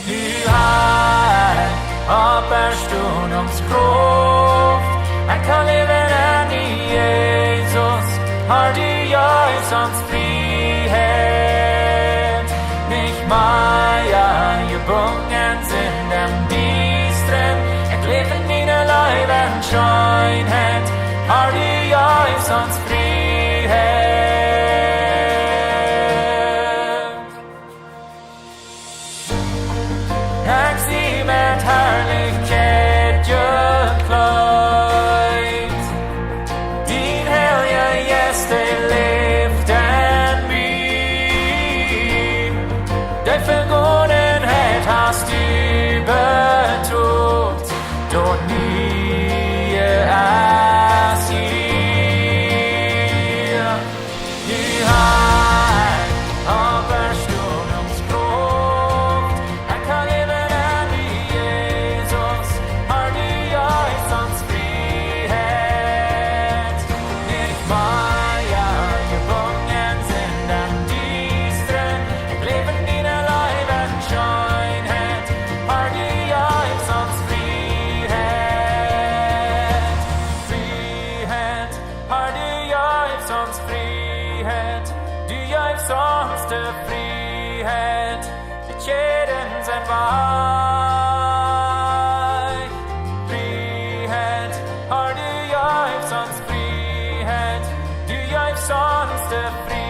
Du hast Oppstonunk Krauft, ekj kaun läwen en die, Jesus, Har, du jeefst ons Frieheit. Nich mea jebungen sent em Diestren, ekj läw en diene Leew un Scheenheit, Har, du jeefst ons Frieheit. Ekj sie met Harlichkjeit jekjleet. Dien Heilja Jeist, dee läft en mie. De Vegonenheit hast du betolt, daut Niee es hia. Du hast Oppstonunk Krauft, ekj kaun läwen en die, Jesus, Har, du jeefst ons Frieheit. Nich mea jebungen sent em Diestren, ekj läw en diene Leew un Scheenheit, Har, du jeefst ons Frieheit. Frieheit, Har, du jeefst ons Frieheit, du jeefst ons de Frieheit, de Kjäden sent wajch. Frieheit, Har, du jeefst ons Frieheit, du jeefst ons de Frieheit.